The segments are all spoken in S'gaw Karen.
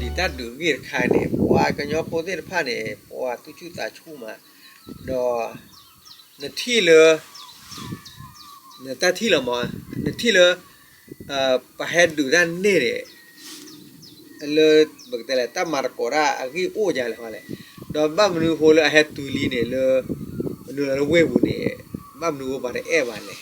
ဒ်တၢ်ဒုးဂ့ၢ်တခါန့ၣ် ပှၤကညီဖိသ့ၣ်တဖၣ်န့ၣ် ပှၤသူၣ်ဆူၣ်သးဆူၣ်မး, ဒီး နထံၣ်လၢ နတၢ်ထံၣ်လီၤမး, နထံၣ်လၢ ပှၤဟဲဒုးတၢ်န့ၣ်န့ၣ် လၢ ပကတဲလဲၣ် တၢ်မၤသကိးတၢ်အဂ့ၢ်အိၣ်ဒ်လဲၣ်လဲၣ်, ဒီးဘၣ်မနုၤအဃိလၢအဟဲတုၤလံန့ၣ်လၢ မနုၤလၢဝ့ၢ်ပူၤန့ၣ် ဘၣ်မနုၤအဃိပှၤတအဲၣ်ဘၣ်လဲၣ်,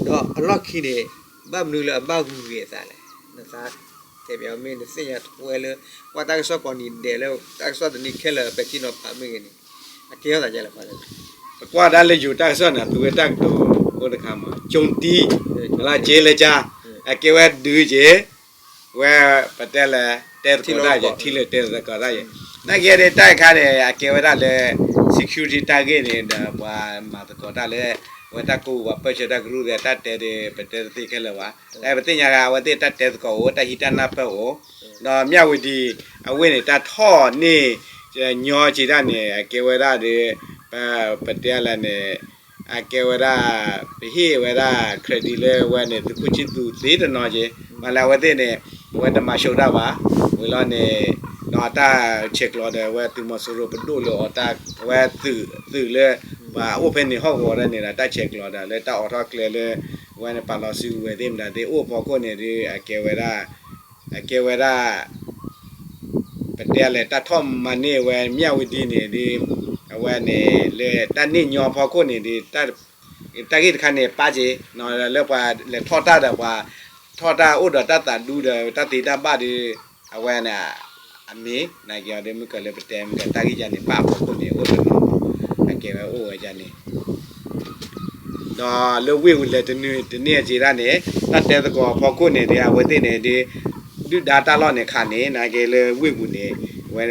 ဒီးအလီၢ်ခံန့ၣ် ဘၣ်မနုၤလၢအဘၣ်ဂုၤဂ့ၤအသးလဲၣ်, နသး တဲပျီမ့ၢ်နသ့ၣ်ညါတဝဲလၢ ကွၢ်တၢ်ကစီၣ်ကိးနံၤဒဲးလၢ တၢ်ကစီၣ်တနံၤခဲလၢာ်ပဲာ်ထံနီၤဖးမ့ၢ်ဂ့ၤန့ၣ် အကဲထီၣ်သးဒ်လဲၣ်လဲၣ်, ပကွၢ်ဒၣ်လၢယိၤတၢ်ကစီၣ်န့ၣ် အသုဝဲတၢ်ကတိၤအိၣ်တခါမး ကၠိတံ လၢကၠ့လၢကၠါ အကဲဝဲဒုးက့ၤ ဝဲ ပတဲလဲၣ် တဲသကိးတၢ်ယဲ ထံလၢာ်တဲသကိးတၢ်ယဲ, နာ်က့ဒီးတၢ်တခါန့ၣ် အကဲဝဲဒၣ်လၢ security တၢ်ဂ့ၢ်န့ၣ်ဒီး ပှၤမၤသကိးတၢ်လၢ အဝဲတၢ်ကိးပှၤပၢၢ်ဆၢတၢ်ကရူၢ်သ့ၣ် တၢ်တဲဒ် ပတဲတသ့ခဲလၢာ်ဘၣ်, ပသ့ၣ်ညါဂ့ၤ အဝဲသ့ၣ်တၢ်တဲသကိးအိၣ် တၢ်ဟံးတၢ်နၢ်ပၢၢ်အိၣ်, ဒီးမၠၣ်ဝတံၤ အဝ့ၢ်န့ၣ် တၢ်ထီၣ်န့ၢ် ညီက့ၤတၢ်န့ၣ် အကဲဝဲဒၣ်ဒီး ပတဲလဲၣ်န့ၣ် အကဲဝဲဒၣ် ပဟ့ၣ်ဝဲဒၣ် credit လၢဝဲန့ၣ် သုးခိၣ်ဆံသူးသ့တနီၤက့ၤ, မ့ၢ်လၢအဝဲသ့ၣ်န့ၣ် အဝဲတမၤဆိတၢ်ဘၣ်, ဝံၤလီၤန့ၣ် ဒီးတၢ်ဆဲးကျိးဒီး အဝဲသုးမီၤစိရိၤပဒိၣ်လၢအီၤတၢ် အဝဲသုးလၢ ပှၤအိၣ်ဖဲန့ၣ်ဟီၣ်ကဝီၤဒၣ်န့ၣ်ဒီး တၢ်ဆဲးကျိးဒီးလၢတၢ်အိးထီၣ်ကျဲလၢ အဝဲန့ၣ်ပာ်လီၤစုကဝဲၤသ့ၣ်မတၤသ့ၣ်အိၣ်ဖီခိၣ်န့ၣ်ဒီး အကဲဝဲဒၣ် အကဲဝဲဒၣ် ပတဲလဲၣ် တၢ်ထီၣ်မၤန့ၢ်ဝဲမၠၣ်ဝတံၤန့ၣ်ဒီး အဝဲန့ၣ်လၢတၢ်န့ၢ်ညီဖီခိၣ်န့ၣ်ဒီး တၢ်ဂ့ၢ်တခါန့ၣ် ပၢ်က့ၤ လၢပှၤလဲၤထီၣ်တၢ်ဒီးပှၤထီၣ်တၢ်အိၣ်ဒီးတၢ်သးဒူဒီးတၢ်သ့တၢ်ဘၣ်ဒီး အဝဲန့ၣ် အမ့ၢ်နာ်က့ၤအီၤဒီး မုၢ်ကၢၤလၢပတဲမုၢ်ကၢၤတၢ်ဂ့ၢ်ယါန့ၣ် ပၢ်ဖီခိၣ်န့ၣ်အိၣ်တနီၤ အကဲဝဲအိၣ်ဝဲယါန့ၣ် ဒီးလၢဝ့ၢ်ပူၤလဲၤတနံၤတန့ၢ်အက့ၤဒၣ်န့ၣ် တၢ်တဲသကိးအဖီခိၣ်န့ၣ်ဒီး အဝဲသ့ၣ်န့ၣ်ဒီး ဒုၣ်ဒါတၢ်လီၢ်န့ၣ်ခါန့ၣ် နာ်က့ၤလၢဝ့ၢ်ပူၤန့ၣ် အဝဲ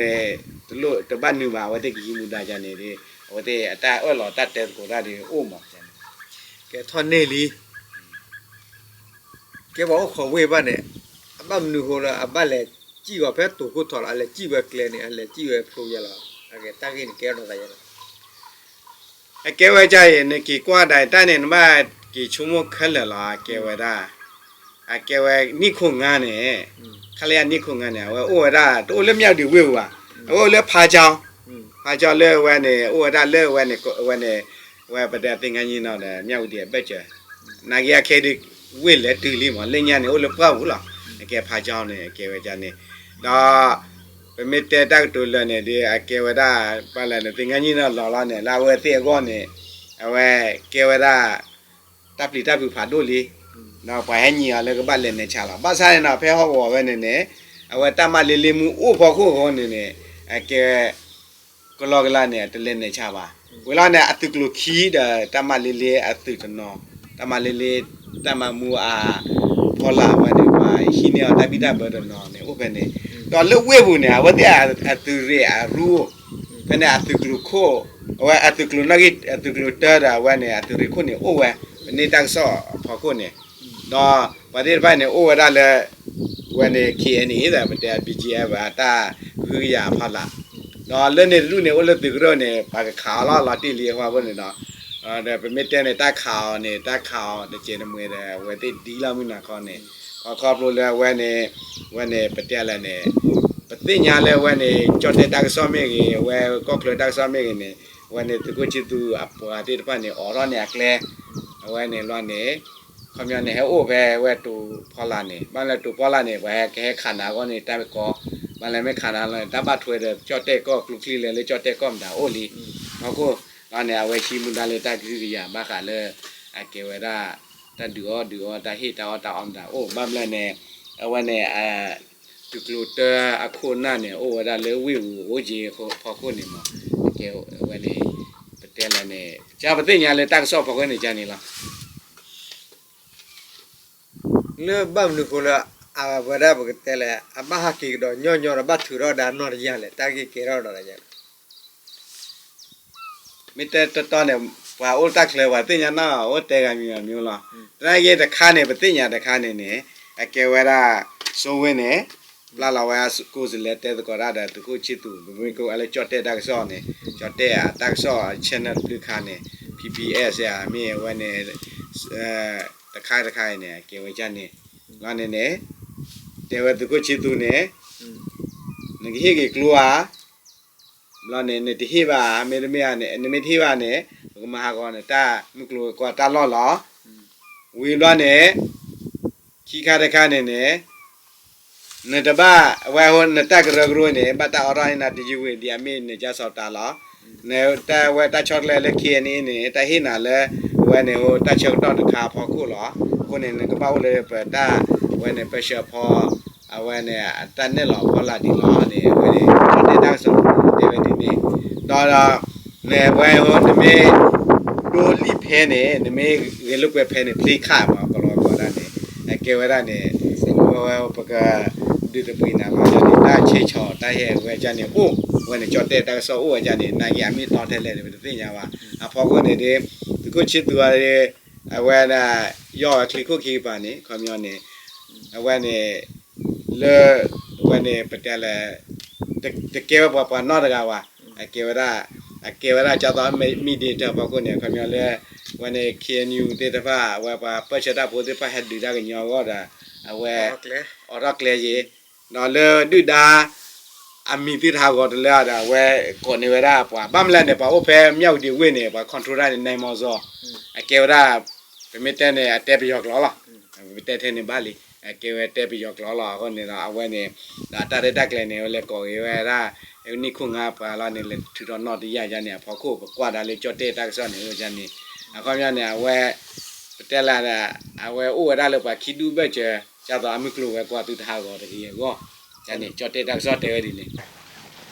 တဘၣ်နုာ်ဘၣ် အဝဲသ့ၣ်ကဟံးမူဒါယါန့ၣ်ဒီး အဝဲသ့ၣ်အတၢ်အၢၣ်လီၤတၢ်တဲသကိးတၢ်ဒီးအိၣ်မးန့ၣ် ကဲထီၣ်န့ၢ်လံ ကဲပှၤအိၣ်ခိးဝ့ၢ်ဘၣ်န့ၣ် အဘၣ်မနုၤဃိလၢအဘၣ်လဲၤစံၣ်ဂီၤဖဲတိၤခိၣ်ထီၣ်လီၤ အလဲၤစံၣ်ဝဲကျဲန့ၣ် အလဲၤစံၣ်ဝဲဖျိယဲလီၤ အကဲတၢ်ဂ့ၢ်န့ၣ်ကဲထီၣ်သးယဲလီၤ အကဲဝဲဒ်အံၤ နက့ၤကွၢ်ဒၣ်တၢ်န့ၣ် နဘၣ်က့ၤဆိကမိၣ်ခဲလၢာ်လီၤ အကဲဝဲဒၣ် အကဲဝဲနံၣ်ခိၣ်ငါန့ၣ် ခလရနံၣ်ခိၣ်ငါန့ၣ် အဝဲအိၣ်ဝဲဒၣ် တအိၣ်လၢမၠၣ်ဝတံၤဝ့ၢ်ပူၤဘၣ် အဝဲအိၣ်လၢဖါကၠီ ဖါကၠီလၢအဝဲန့ၣ် အိၣ်ဝဲဒၣ်လၢအဝဲန့ၣ် အဝဲန့ၣ် ဝဲပတဲသ့ၣ်ညါနံၣ်နီၤဒီး မၠၣ်ဝတံၤအဘၢၣ်စၢၤ နာ်က့အခဲဒီး ဝ့ၢ်လဲၤတုၤလံမး လၢညါန့ၣ် အိၣ်လၢပှၢ်ပူၤလီၤ အကဲဖါကၠီန့ၣ် အကဲဝဲဒ်န့ၣ် ဒီး ပမ့ၢ်တဲတၢ်ကတိၤလၢာ်န့ၣ်ဒီး အကဲဝဲဒၣ် ပှၤလဲၣ်န့ၣ် သ့ၣ်ညါနံၣ်နီၤလီၤလီၤန့ၣ် လၢအဝဲသ့ၣ်အဂီၢ်န့ၣ် အဝဲကဲဝဲဒၣ် တၢ်ပျံၤတၢ်ဖုးဖးဒိၣ်လံ ဒီးပှၤဟဲညံးအီၤလၢကဘၣ်လဲၤနုာ်ဆါလီၤ ဘၣ်ဆၣ်န့ၣ်နီၤ ဖဲဟီၣ်ကဝီၤဝဲန့ၣ်န့ၣ် အဝဲတၢ်မၤလ့လ့မူအိၣ်ဖီခိၣ်အဃိန့ၣ်န့ၣ် အကဲ ကလီကလီန့ၣ် တလဲၤနုာ်ဆါဘၣ် ဝံၤလီၤန့ၣ် အသုးကျိၤခံဒီး တၢ်မၤလ့လ့အသုးတနီၤ တၢ်မၤလ့လ့ တၢ်မၤမူအဖီလာ်ဝဲန့ၣ် ပှၤဟံးန့ၢ်အီၤတၢ်ဘံၣ်တၢ်ဘၢတနီၤန့ၣ် အိၣ်ဖဲန့ၣ် ဒီးလၢဝ့ၢ်ပူၤန့ၣ် အဝဲသ့ၣ်အသုးရ့ၣ်အရူအိၣ် ဖဲန့ၣ်အသုးကျိၤခိၣ် အဝဲအသုးကျိၤနီၣ်ဂံၢ် အသုးကျိၤတၢဒီးအဝဲန့ၣ် အသုးရ့ၣ်ခိၣ်န့ၣ် အိၣ်ဝဲ ပန့ၢ်တၢ်ကစီၣ်အဖီခိၣ်န့ၣ် ဒီးပှၤသ့ၣ်တဖၣ်န့ၣ် အိၣ်ဝဲဒၣ်လၢ ဝဲန့ၣ် K N A ဒီး ပတဲ B G F အတၢ်ကဟုကယာ်အဖီလာ် ဒီးလၢန့ၣ်တဒူၣ်န့ၣ် အိၣ်လၢသုးကရၢၢ်န့ၣ် ပှၤကခးအီၤလီၤ လီၤတံၢ်လံအဃိန့ၣ်ဒီး ဒီးပမ့ၢ်တဲန့ၣ် တၢ်ခးအီၤန့ၣ် တၢ်ခးအီၤတစဲးတမှဲၤဒီး အဝဲသ့ၣ်ဒ်လီၤမုၢ်နၤခီန့ၣ် ခီဖျိလၢအဝဲန့ၣ် ဝဲန့ၣ် ပတဲလဲၣ်န့ၣ် ပသ့ၣ်ညါလၢအဝဲန့ၣ် ကၠီၣ်တဲၣ်တၢ်ကစီၣ်မ့ၢ်ဂ့ၤ အဝဲကီၢ်ချၢတၢ်ကစီၣ်မ့ၢ်ဂ့ၤန့ၣ် အဝဲန့ၣ် သုးခိၣ်ဆံသူးအပှၤသ့ၣ်တဖၣ်န့ၣ် အိးထီၣ်န့ၢ်အကျဲ အဝဲန့ၣ်လီၤန့ၣ် ခီပညီန့ၣ် ဟဲအိၣ်ဖဲဝဲတိၤဖီလာ်န့ၣ် ဘၣ်လၢတိၤဖီလာ်န့ၣ် ပှၤဟဲကဟဲခးနၤအဂီၢ်န့ၣ် တၢ်ကီ ဘၣ်လၢမ့ၢ်ခးနၤလီၤန့ၣ် တၢ်ဘၣ်ထွဲဒီးကၠီၣ်တဲၣ်ကီၢ်ကျိချံလဲၣ်လၢကၠီၣ်တဲၣ်ကီၢ်မတၤအိၣ်လံ ဟီၣ်ခိၣ်လီၤန့ၣ် အဝဲဟံးမူဒါလၢတၢ်ကဟုကယာ်ဘၣ်ဃးလၢ အကဲဝဲဒၣ် တၢ်ဒုးအီၣ်ဒုးအီတၢ်ဟ့ၣ်တၢ်အီၣ်တၢ်အီမတၤအိၣ် ဘၣ်မနုၤလဲၣ်န့ၣ် အဝဲန့ၣ် သုးကျိၤတၢအခိၣ်အနၢ်န့ၣ် အိၣ်ဝဲဒၣ်လၢဝ့ၢ်ပူၤအိၣ်က့ၤဖီခိၣ်န့ၣ်မး ကဲဝဲန့ၣ် ပတဲလဲၣ်န့ၣ် ကပသ့ၣ်ညါလၢတၢ်ကစီၣ်ဖီခိၣ်န့ၣ်ကန့ၣ်လီၤ လၢဘၣ်မနုၤဃိလၢ အဝဲဒၣ်ပကတဲလဲၣ် အဘၣ်ဟးက့ၤကဒီးညီညီဒီးဘၣ်ထုးထီၣ်ဒါနီၢ်တယၢ်လဲၣ် တၢ်ဂ့ၢ်ကဲထီၣ်ဒီးလဲၣ် မ့ၢ်တဲတီတီန့ၣ် ပှၤအိၣ်တၢ်ချၢ ပှၤသ့ၣ်ညါနီၢ် အိၣ်တဲဂၤမံၤဂၤမံၤလီၤ. သနာ်က့တခါန့ၣ် ပသ့ၣ်ညါတခါန့ၣ်န့ၣ် အကဲဝဲဒၣ် စိဝ့ၢ်န့ၣ် ပျၢ်လီၤဝဲကိးစလဲတဲသကိးတၢ်ဒီးသုးခိၣ်ဆံသူး ပမ့ၢ်ကိးဝဲလၢကၠီၣ်တဲၣ်တၢ်ကစီၣ်န့ၣ် ကၠီၣ်တဲၣ်အတၢ်ကစီၣ် channel တဘျုးခါန့ၣ် P B S မ့ၢ်ဝဲန့ၣ် တခါတခါအံၤန့ၣ် အကဲဝဲဒ်န့ၣ် လီၤန့ၣ်န့ၣ် တဲဝဲသုးခိၣ်ဆံသူးန့ၣ် နကဟ့ၣ်က့ၤကျိဧါ, ဘျီန့ၣ် နတဟ့ၣ်ဘၣ် မ့တမ့ၢ်ဧါန့ၣ် နမ့ၢ်တဟ့ၣ်ဘၣ်န့ၣ် ပကမၤဟးဂီၤနတၢ်မုၢ်ကျိၤဝဲၤကွာ်တၢ်လီၢ်လီၤ. ဝံၤဘျီန့ၣ် ခံခါတခါန့ၣ်န့ၣ် နတဘၣ်ဝဲအဃိ နတၢ်ကရၢကရိန့ၣ် ဘၣ်တၢ်အိးထီၣ်န့ၢ်နၤတယံာ်ဝံၤ ဒ်အမ့ၢ်နကၢ်စီၤပၤလီၤ. နတၢ်ဝဲတၢ်ဆီတလဲလၢ ခ့ၣ်အဲၣ်ယူၣ်အံၤန့ၣ် တၢ်ဟ့ၣ်နၤလၢ အဝဲန့ၣ် တၢ်ဆၢကတီၢ်တခါအဖီခိၣ်လီၤ. အဃိန့ၣ် နကဘၣ်အိၣ်လၢပတၢ် အဝဲန့ၣ် ပၢဆှၢဖီ အဝဲန့ၣ် တၢ်နဲၣ်လီၤဖီလာ်ဒံးလီၤန့ၣ် အဝဲန့ၣ် တၢ်တဲတၢ်ကစီၣ်တဲဝဲဒ်န့ၣ်, ဒီး နဝဲ နမ့ၢ်ဒိလံာ်ဖဲန့ၣ် နမ့ၢ်ဂဲၤလိာ်ကွဲဖဲန့ၣ် play card မး ကလီၤကီဒၣ်န့ၣ် အကဲဝဲဒၣ်န့ၣ် ဝဲပက ဒုးသပှ့ၤနၤလီၤန့ၣ် တၢ်ဆဲးဆီၣ်တၢ်ဟဲဝဲဒၣ်န့ၣ်အိၣ်, ဝဲန့ၣ် ကၠီၣ်တဲၣ်တၢ်ကစီၣ်အိၣ်ဝဲဒၣ်န့ၣ် နာ်က့အမ့ၢ်တီထဲလဲၣ်န့ၣ် ပတသ့ၣ်ညါဘၣ်. အဖီခိၣ်န့ၣ်ဒီး သုးခိၣ်ဆံသူအီၤဒီး အဝဲဒၣ် ယီၢ်ဝဲချံခိၣ်ခံကပၤန့ၣ် ခီပညီန့ၣ် အဝဲန့ၣ် လၢ အဝဲန့ၣ် ပတဲလဲၣ် တကဲဝဲပှၤပှၤနီတဂၤဘၣ်. အကဲဝဲဒၣ် အကဲဝဲဒၣ်ကၢ်သိး mediator အဖီခိၣ်န့ၣ် ခီပညီလၢ အဝဲန့ၣ် ခ့ၣ်အဲၣ်ယူၣ်သ့ၣ်တဖၣ် အဝဲပှၤပၢဆှၢတၢ်ဖိသ့ၣ်တဖၣ်ဟဲဒုးတၢ်ကညီအဂီၢ်ဒီး အဝဲ အိးထီၣ်ကျဲယ့ၤ ဒီးလၢဒုၣ်ဒါ အမံၤသ့ၣ်တဟးဂီၤတလၢဒီး အဝဲကိးန့ၢ်ဝဲဒၣ်ပှၤ ဘၣ်မနုၤလဲၣ်န့ၣ် ပှၤအိၣ်ဖဲမၠၣ်ဝတံၤဝ့ၢ်န့ၣ် ပှၤ control တၢ်န့ၣ် နဲမီၤစီၤ အကဲဝဲဒၣ် ပမ့ၢ်တဲန့ၣ် အတဲပယီၤကျိာ်လီၤ. ပတဲထဲန့ၣ်ဘၣ်လံ အကဲဝဲတဲပယီၤကျိာ်လီၤ. အဃိန့ၣ်ဒီး အဝဲန့ၣ် ဒီးတၢ်ရဲၣ်တၢ်ကျဲၤန့ၣ် ဝဲလဲၤကိးက့ၤဝဲဒၣ် နံၣ်ခိၣ်ငါပှၤလီၤန့ၣ် လဲၤထုးထီၣ်နီၣ်တယၢ်ယါန့ၣ် အဖီခိၣ် ပကွၢ်ဒၣ်လၢကၠီၣ်တဲၣ်တၢ်ကစီၣ်န့ၣ် အိၣ်ယါန့ၣ် အခီပညီန့ၣ် အဝဲ ပတဲလၢ အဝဲအိၣ်ဝဲဒၣ်လၢပှၤခံဒူၣ်ဘၢၣ်စၢၤ ကၢ်သိးအမုၢ်ကျိၤဝဲၤကွာ်သုတဟးဂီၤတဂ့ၤအဂီၢ် န့ၣ် ကၠီၣ်တဲၣ်တၢ်ကစီၣ်တဲဝဲဒ်န့ၣ်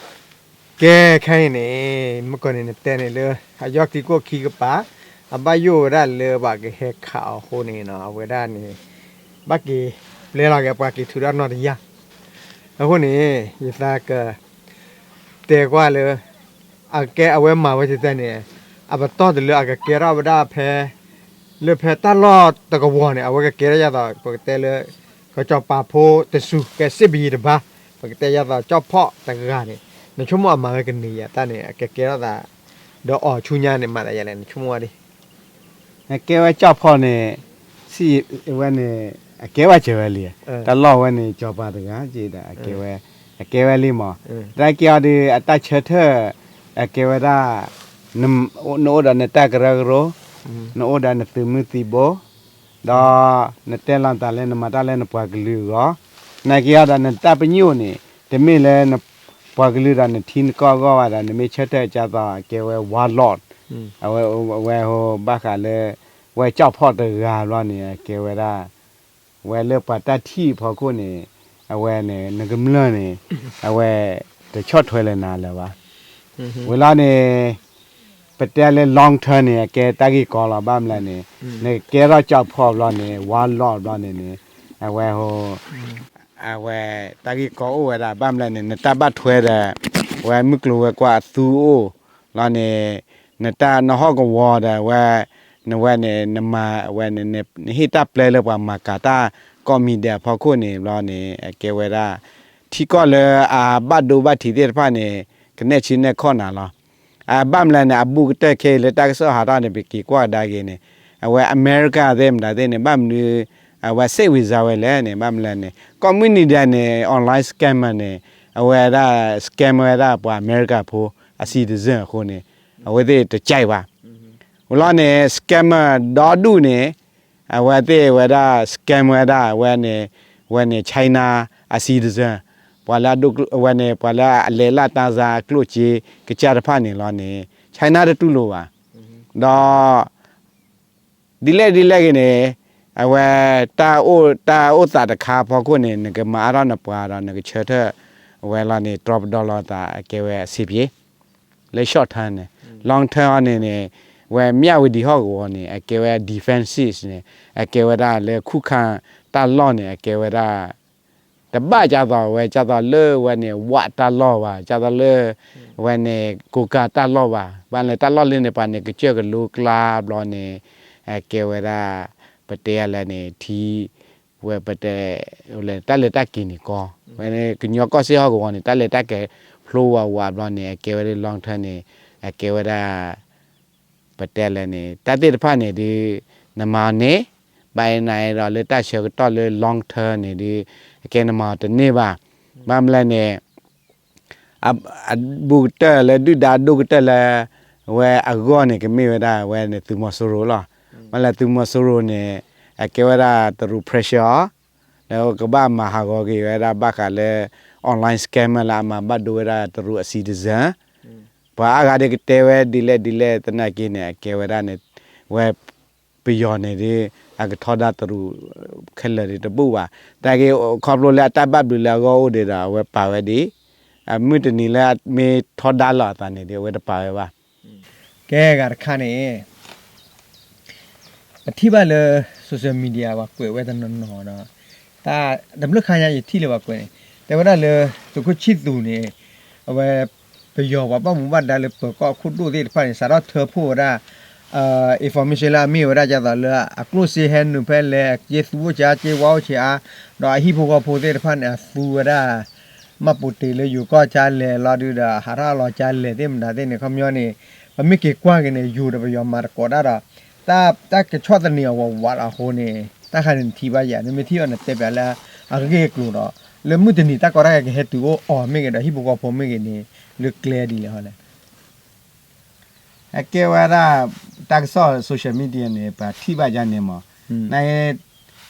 ကဲ ခဲအံၤန့ၣ် မုၢ်ကီၢ်န့ၣ် နတဲန့ၣ်လၢ အယီၢ်ချံခိၣ်ခံကပၤ အဘၣ်ယိၣ်ဝဲဒၣ်လၢပှၤကဟဲခးအီၤအဃိန့ၣ် အဝဲဒၣ်န့ၣ် ဘၣ်က့ၤပျဲလီၤက့ၤ ပှၤက့ၤထုးထီၣ်နီၣ်တယၢ် အဃိန့ၣ် ယသးက တဲကွၢ်လၢ အကဲအဝဲမၤဝဲတတဲန့ၣ် အပတီၢ်တလၢအကကဲထီၣ်ဝဲဒၣ်ဖဲ လၢဖဲတၢ်လီၢ်တကဝီၤန့ၣ် အဝဲကကဲထီၣ်ယါသိး ပကတဲလၢ ကစီၤပၤဖိတစူၤ ကဲစ့ၣ်ပယံၤတဘါ ပကတဲယါသိးကၠီၣ်ဖီၣ်တဂၤန့ၣ် နဆိကမိၣ်အမၤဝဲကန့ၢ်ယါတၢ်န့ၣ် အကကဲထီၣ်သး ဒီးအီၤဆူညါန့ၣ် မၤသးယါလဲၣ် နဆိကမိၣ်ဝဲဒ် အကဲဝဲကၠီၣ်ဖီၣ်န့ၣ် စံးဝဲန့ၣ် အကဲဝဲစၢၤဝဲလံ, တၢ်လီၢ်ဝဲန့ၣ် ကၠီၤပၤတဂၤက့ဒီး အကဲဝဲ အကဲဝဲလံမး, တၢ်ကဲအီၤဒီး အတၢ်ဆၢထၢၣ် အကဲဝဲဒၣ် နအိၣ်ဒီးနတၢ်ကရၢကရိ, နအိၣ်ဒီးနသုးမုၢ်သံၣ်ဘိ, ဒီးနတဲလီၤနသးလၢနမၤတၢ်လၢနပှၤကလုာ်အဂီၢ်, နာ်က့အီၤဒီးနတၢ်ပညိၣ်န့ၣ် တမ့ၢ်လၢ ပှၤကလုာ်ဒီးနထံနကီၢ်အဂီၢ်ဘၣ်ဒီး နမ့ၢ်ဆၢထၢၣ်ကၢ်သိး အကဲဝဲ warlord, အဝဲ အဝဲဟိဘၣ်ဃးလၢ ဝဲကၠီၣ်ဖီၣ်တဂၤဘျီန့ၣ် အကဲဝဲဒၣ် ဝဲလၢပှၤတၢ်ထံၣ်အဖီခိၣ်န့ၣ် အဝဲန့ၣ် နကမျၢၢ်န့ၣ် အဝဲ တဆီၣ်ထွဲလၢနၤလၢၤဘၣ်. ဝံၤလီၤန့ၣ် ပတဲလၢ long term န့ၣ် အကဲတၢ်ဂ့ၢ်ကီလီၤ ဘၣ်မနုၤလဲၣ်န့ၣ် နကကဲထီၣ်ကၠီၣ်ဖီၣ်ဘျီန့ၣ် warlord ဘျီန့ၣ်န့ၣ် အဝဲ အဝဲ တၢ်ဂ့ၢ်ကီအိၣ်ဝဲဒၣ် ဘၣ်မနုၤလဲၣ်န့ၣ် နတၢ်ဘၣ်ထွဲဒီး ဝဲမုၢ်ကျိၤဝဲၤကွာ်အသူအိၣ်လီၤန့ၣ် နတၢ်နဟီၣ်ကဝီၤဒီးဝဲ နဝဲန့ၣ် နမၤဝဲန့ၣ် နဟ့ၣ်တၢ်ပျဲလၢပှၤမၤကၤတၢ်ကိးမံၤဒဲးအဖီခိၣ်န့ၣ်ဘျီန့ၣ် အကဲဝဲဒၣ် ထံကီၢ်လၢအဘၣ်ဒိဘၣ်ထံးသ့ၣ်တဖၣ်န့ၣ် ကနဲၣ်ဆံနဲၣ်ခီၣ်နၤလီၤ. အဘၣ်မနုၤလဲၣ်န့ၣ် အဘူးကတၢၢ်ခဲအံၤလၢတၢ်ကစီၣ်ဟးထီၣ်န့ၣ် ပက့ၤကွၢ်ကဒါက့ၤန့ၣ် အဝဲအမဲရကၤသ့ၣ်မတၤသ့ၣ်န့ၣ် ဘၣ်မနုၤ အဝဲစ့ၣ်ဝံၤစါဝဲလဲၣ်န့ၣ် ဘၣ်မနုၤလဲၣ်န့ၣ် ကိးမုၢ်နံၤဒဲးန့ၣ် online scammer န့ၣ် အဝဲဒၣ် scam ဝဲဒၣ်ပှၤအမဲရကၤဖိအ citizen အဃိန့ၣ် အဝဲသ့ၣ်တကဲဘၣ်. ဝံၤလီၤန့ၣ် scammer ဒီဒူၣ်န့ၣ် အဝဲသ့ၣ်ဝဲဒၣ် scam ဝဲဒၣ် အဝဲန့ၣ် ဝဲန့ၣ် China အ citizen ပှၤလၢအဒိၣ်ကျိ အဝဲန့ၣ် ပှၤလၢအလဲၤလၢတၢ်စါကျိၣ်စ့ကစၢ်တဖၣ်န့ၣ်လီၤန့ၣ် China တတူၢ်လိာ်ဘၣ်. ဒီး ဒ်လဲၣ်ဒ်လဲၣ်ဂ့ၤန့ၣ် အဝဲ တၢ်အိၣ် တၢ်အိၣ်သးတခါအဖီခိၣ်န့ၣ် နကမၤအါထီၣ်နပှၤဒီး နကဆၢထၢၣ် အဝဲလီၤန့ၣ် တြီပဒီလီၤသး အကဲဝဲအဆံးပျ့ လၢ short term န့ၣ် long term အီၤန့ၣ်န့ၣ် ဝဲမၠၣ်ဝတံၤဟီၣ်ကဝီၤန့ၣ် အကဲဝဲ defensive န့ၣ် အကဲဝဲဒၣ်လၢခုခံတၢ်လီၢ်န့ၣ် အကဲဝဲဒၣ် တဘၣ်ကၢ်သိးဝဲ ကၢ်သိးလၢဝဲန့ၣ် ဝးတၢ်လီၢ်ဘၣ် ကၢ်သိးလၢ ဝဲန့ၣ် ကိးကၤတၢ်လီၢ်ဘၣ် ဘၣ်လၢတၢ်လီၢ်လၢန့ၣ် ပှၤန့ၣ် ကစၢၢ်ကလိကျါဘျီန့ၣ် အကဲဝဲဒၣ် ပတဲလဲၣ်န့ၣ် ထံ ဝဲပတဲ တၢ်လဲၤတၢ်က့ၤန့ၣ်ကီ ဝဲန့ၣ် ကညီကီၢ်စ့ၢ်ဟီၣ်ကဝီၤန့ၣ် တၢ်လဲၤတၢ်က့ၤဖျိဝးဝးဘျီန့ၣ် အကဲဝဲဒၣ် long term န့ၣ် အကဲဝဲဒၣ် ပတဲလဲၣ်န့ၣ် တၢ်သ့ၣ်တဖၣ်န့ၣ်ဒုး နမၤအီၤန့ၣ် ဘၣ်အံၤနၤအံၤဒီးလၢတၢ်ဆၢကတီၢ်လၢ long term န့ၣ်ဒုး အကဲနမၤအီၤတန့ၢ်ဘၣ်. ဘၣ်မနုၤလဲၣ်န့ၣ် အဘူးကတၢၢ်လၢဒုၣ်ဒါအဒိၣ်ကတၢၢ်လၢ အဝဲအဂီၢ်န့ၣ် ကမ့ၢ်ဝဲဒၣ်ဝဲန့ၣ်သုးမီၤစိရိၤလီၤ. မ့ၢ်လၢသုးမီၤစိရိၤန့ၣ် အကဲဝဲဒၣ်တရူး pressure အီၤ ဒီးကဘၣ်မၤဟးဂီၤက့ၤဝဲဒၣ်ဘၣ်ဃးလၢ online scammer လၢအမၤဘၣ်ဒိဝဲဒၣ်တရူးအ citizen ပှၤအါဂၤဒ်ကတဲဝဲဒ်လဲၣ်ဒ်လဲၣ်သနာ်က့န့ၣ် အကဲဝဲဒၣ်န့ၣ် ဝဲပယီၤန့ၣ်ဒ် အကထီဒါတရူးခဲလၢာ်ဒ်တဘူၣ်ဘၣ်. တၢ်က့ခီဖျိလၢအတၢ်ဘၣ်ဘျုးလၢအဂီၢ်အိၣ်ဒံးဒီး အဝဲပာ်ဝဲဒ် အမုၢ်တနံၤလၢမ့ၢ်ထီဒါလီၤအသးန့ၣ်ဒ် အဝဲတပာ်ဝဲဘၣ်. ကဲဂၤတခါန့ၣ် ပထံၣ်ဘၣ်လၢ social media ပှၤကွဲးဝဲတနီၤနီၤဒီး တၢ်တဘျုးခါညါယထံၣ်လၢပှၤကွဲးန့ၣ် တဲဝဲဒၣ်လၢ သုးခိၣ်ဆံၣ်သူးန့ၣ် အဝဲ ပယီၤပှၤဘၣ်မူဘၣ်ဒါလၢပၢၤကီၢ်အခိၣ်ဒိၣ်သ့ၣ်တဖၣ်န့ၣ် စးထီၣ်ထၢဖှိၣ်ဝဲဒၣ် information လၢအမ့ၢ်ဝဲဒၣ်ဒ်သိးလၢအကျိၣ်စ့ဟဲနုာ်ဖဲလဲၣ် အက့သူအိၣ်ဆံးအါ က့ဝါအိၣ်ဆံးအါ ဒီးအဟံၣ်ဖိဃီဖိသ့ၣ်တဖၣ်န့ၣ် အသူဝဲဒၣ် မှတ်ပုံတင်လၢယိၤကီၢ်ကၠါလဲၣ်လီၤဒုဒီး ဟးထီၣ်လီၤကၠါလဲၣ်သ့ၣ်မတၤသ့ၣ်န့ၣ် ခီပညီန့ၣ် ပမ့ၢ်က့ၤကွၢ်က့ၤန့ၣ် ယိၤဒီးပယီၤမၤသကိးတၢ်ဒီး တၢ်ကဆီၣ်သနံးအီၤဝးဝးလီၤအဃိန့ၣ် တၢ်ခါန့ၣ်နထံၣ်ဘၣ်ယၤ နမ့ၢ်ထံၣ်အီၤနတဲပျးလၢ အဂ့ၢ်အကျိၤဒီး လၢမုၢ်တနံၤတၢ်ကီတၢ်ခဲကဟဲတုၤအိၣ်အီၤမ့ၢ်ဂ့ၤဒီး ဟံၣ်ဖိဃီဖိမ့ၢ်ဂ့ၤန့ၣ် လၢကျဲဒ်လဲၣ်ဟီလဲၣ် အကဲဝဲဒၣ် တၢ်ကစီၣ် social media န့ၣ် ပထံၣ်ဘၣ်ယါန့ၣ်မး, န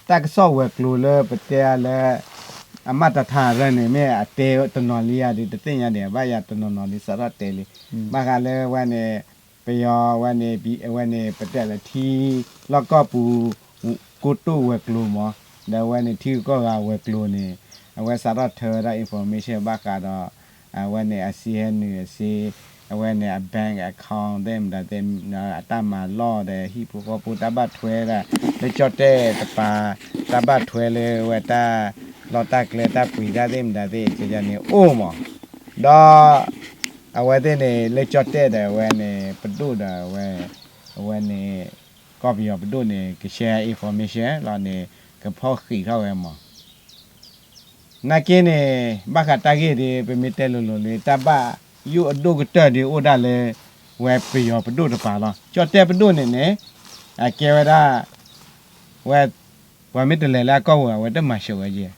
တၢ်ကစီၣ်ဝဲၤကျိၤလၢပတဲလၢ အမၤတၢ်ထါရၢန့ၣ် မ့ၢ်အတဲတနီၤလံယါဒီး တသ့ၣ်ညါဒံး ဘၣ်ယၤတနီၤနီၤဒ်စးထီၣ်တဲလံ, ဘၣ်ဃးလၢဝဲန့ၣ် ပယီၤဝဲန့ၣ် ဝဲန့ၣ် ပတဲလၢထံ လီၢ်ကီၢ်ပူၤ ကိတိာ်ဝဲၤကျိၤမး, ဒီးဝဲန့ၣ် ထံဂုၤကီၢ်ဂၤဝဲၤကျိၤန့ၣ် အဝဲစးထီၣ်ထၢဝဲဒၣ် information ဘၣ်ဃးဒီး အဝဲန့ၣ် အစ့ဟဲနုာ်အစ့, အဝဲန့ၣ် အ bank account သ့ၣ်မတၤသ့ၣ်, အတၢ်မၤလီၢ်ဒီး ဟံၣ်ဖိဃီဖိတၢ်ဘၣ်ထွဲဒၣ် လၢကၠီၣ်တဲၣ်တပၤ တၢ်ဘၣ်ထွဲလၢဝဲတၢ်လီၢ်တၢ်ကျဲတၢ်ပှ့ၤတၢ်သ့ၣ်မတၤသ့ၣ် ကန့ၣ်အိၣ်မး, ဒီး အဝဲသ့ၣ်န့ၣ် လၢကၠီၣ်တဲၣ်ဒီးအဝဲန့ၣ် ပဒိၣ်ဒီးအဝဲ အဝဲန့ၣ် ကီၢ်ပယီၤပဒိၣ်န့ၣ် က share information လီၤန့ၣ် ကဖီၣ်ဃံးထီၣ်ဝဲမး နာ်က့န့ၣ် ဘၣ်ဃးတၢ်ဂ့ၢ်ဒ် ပမ့ၢ်တဲလိၤလိၤလၢ တၢ်ဘၣ်ယိၣ်အဒိၣ်ကတၢၢ်ဒ်အိၣ်ဒၣ်လၢ ဝဲပယီၤပဒိၣ်တပၤလီၤ. ကၠီၣ်တဲၣ်ပဒိၣ်န့ၣ်န့ၣ် အကဲဝဲဒၣ် ဝဲ ပှၤမ့ၢ်တလဲၤလၢအကီၢ်ပူၤ အဝဲတမၤစၢၤဝဲယဲၢ်,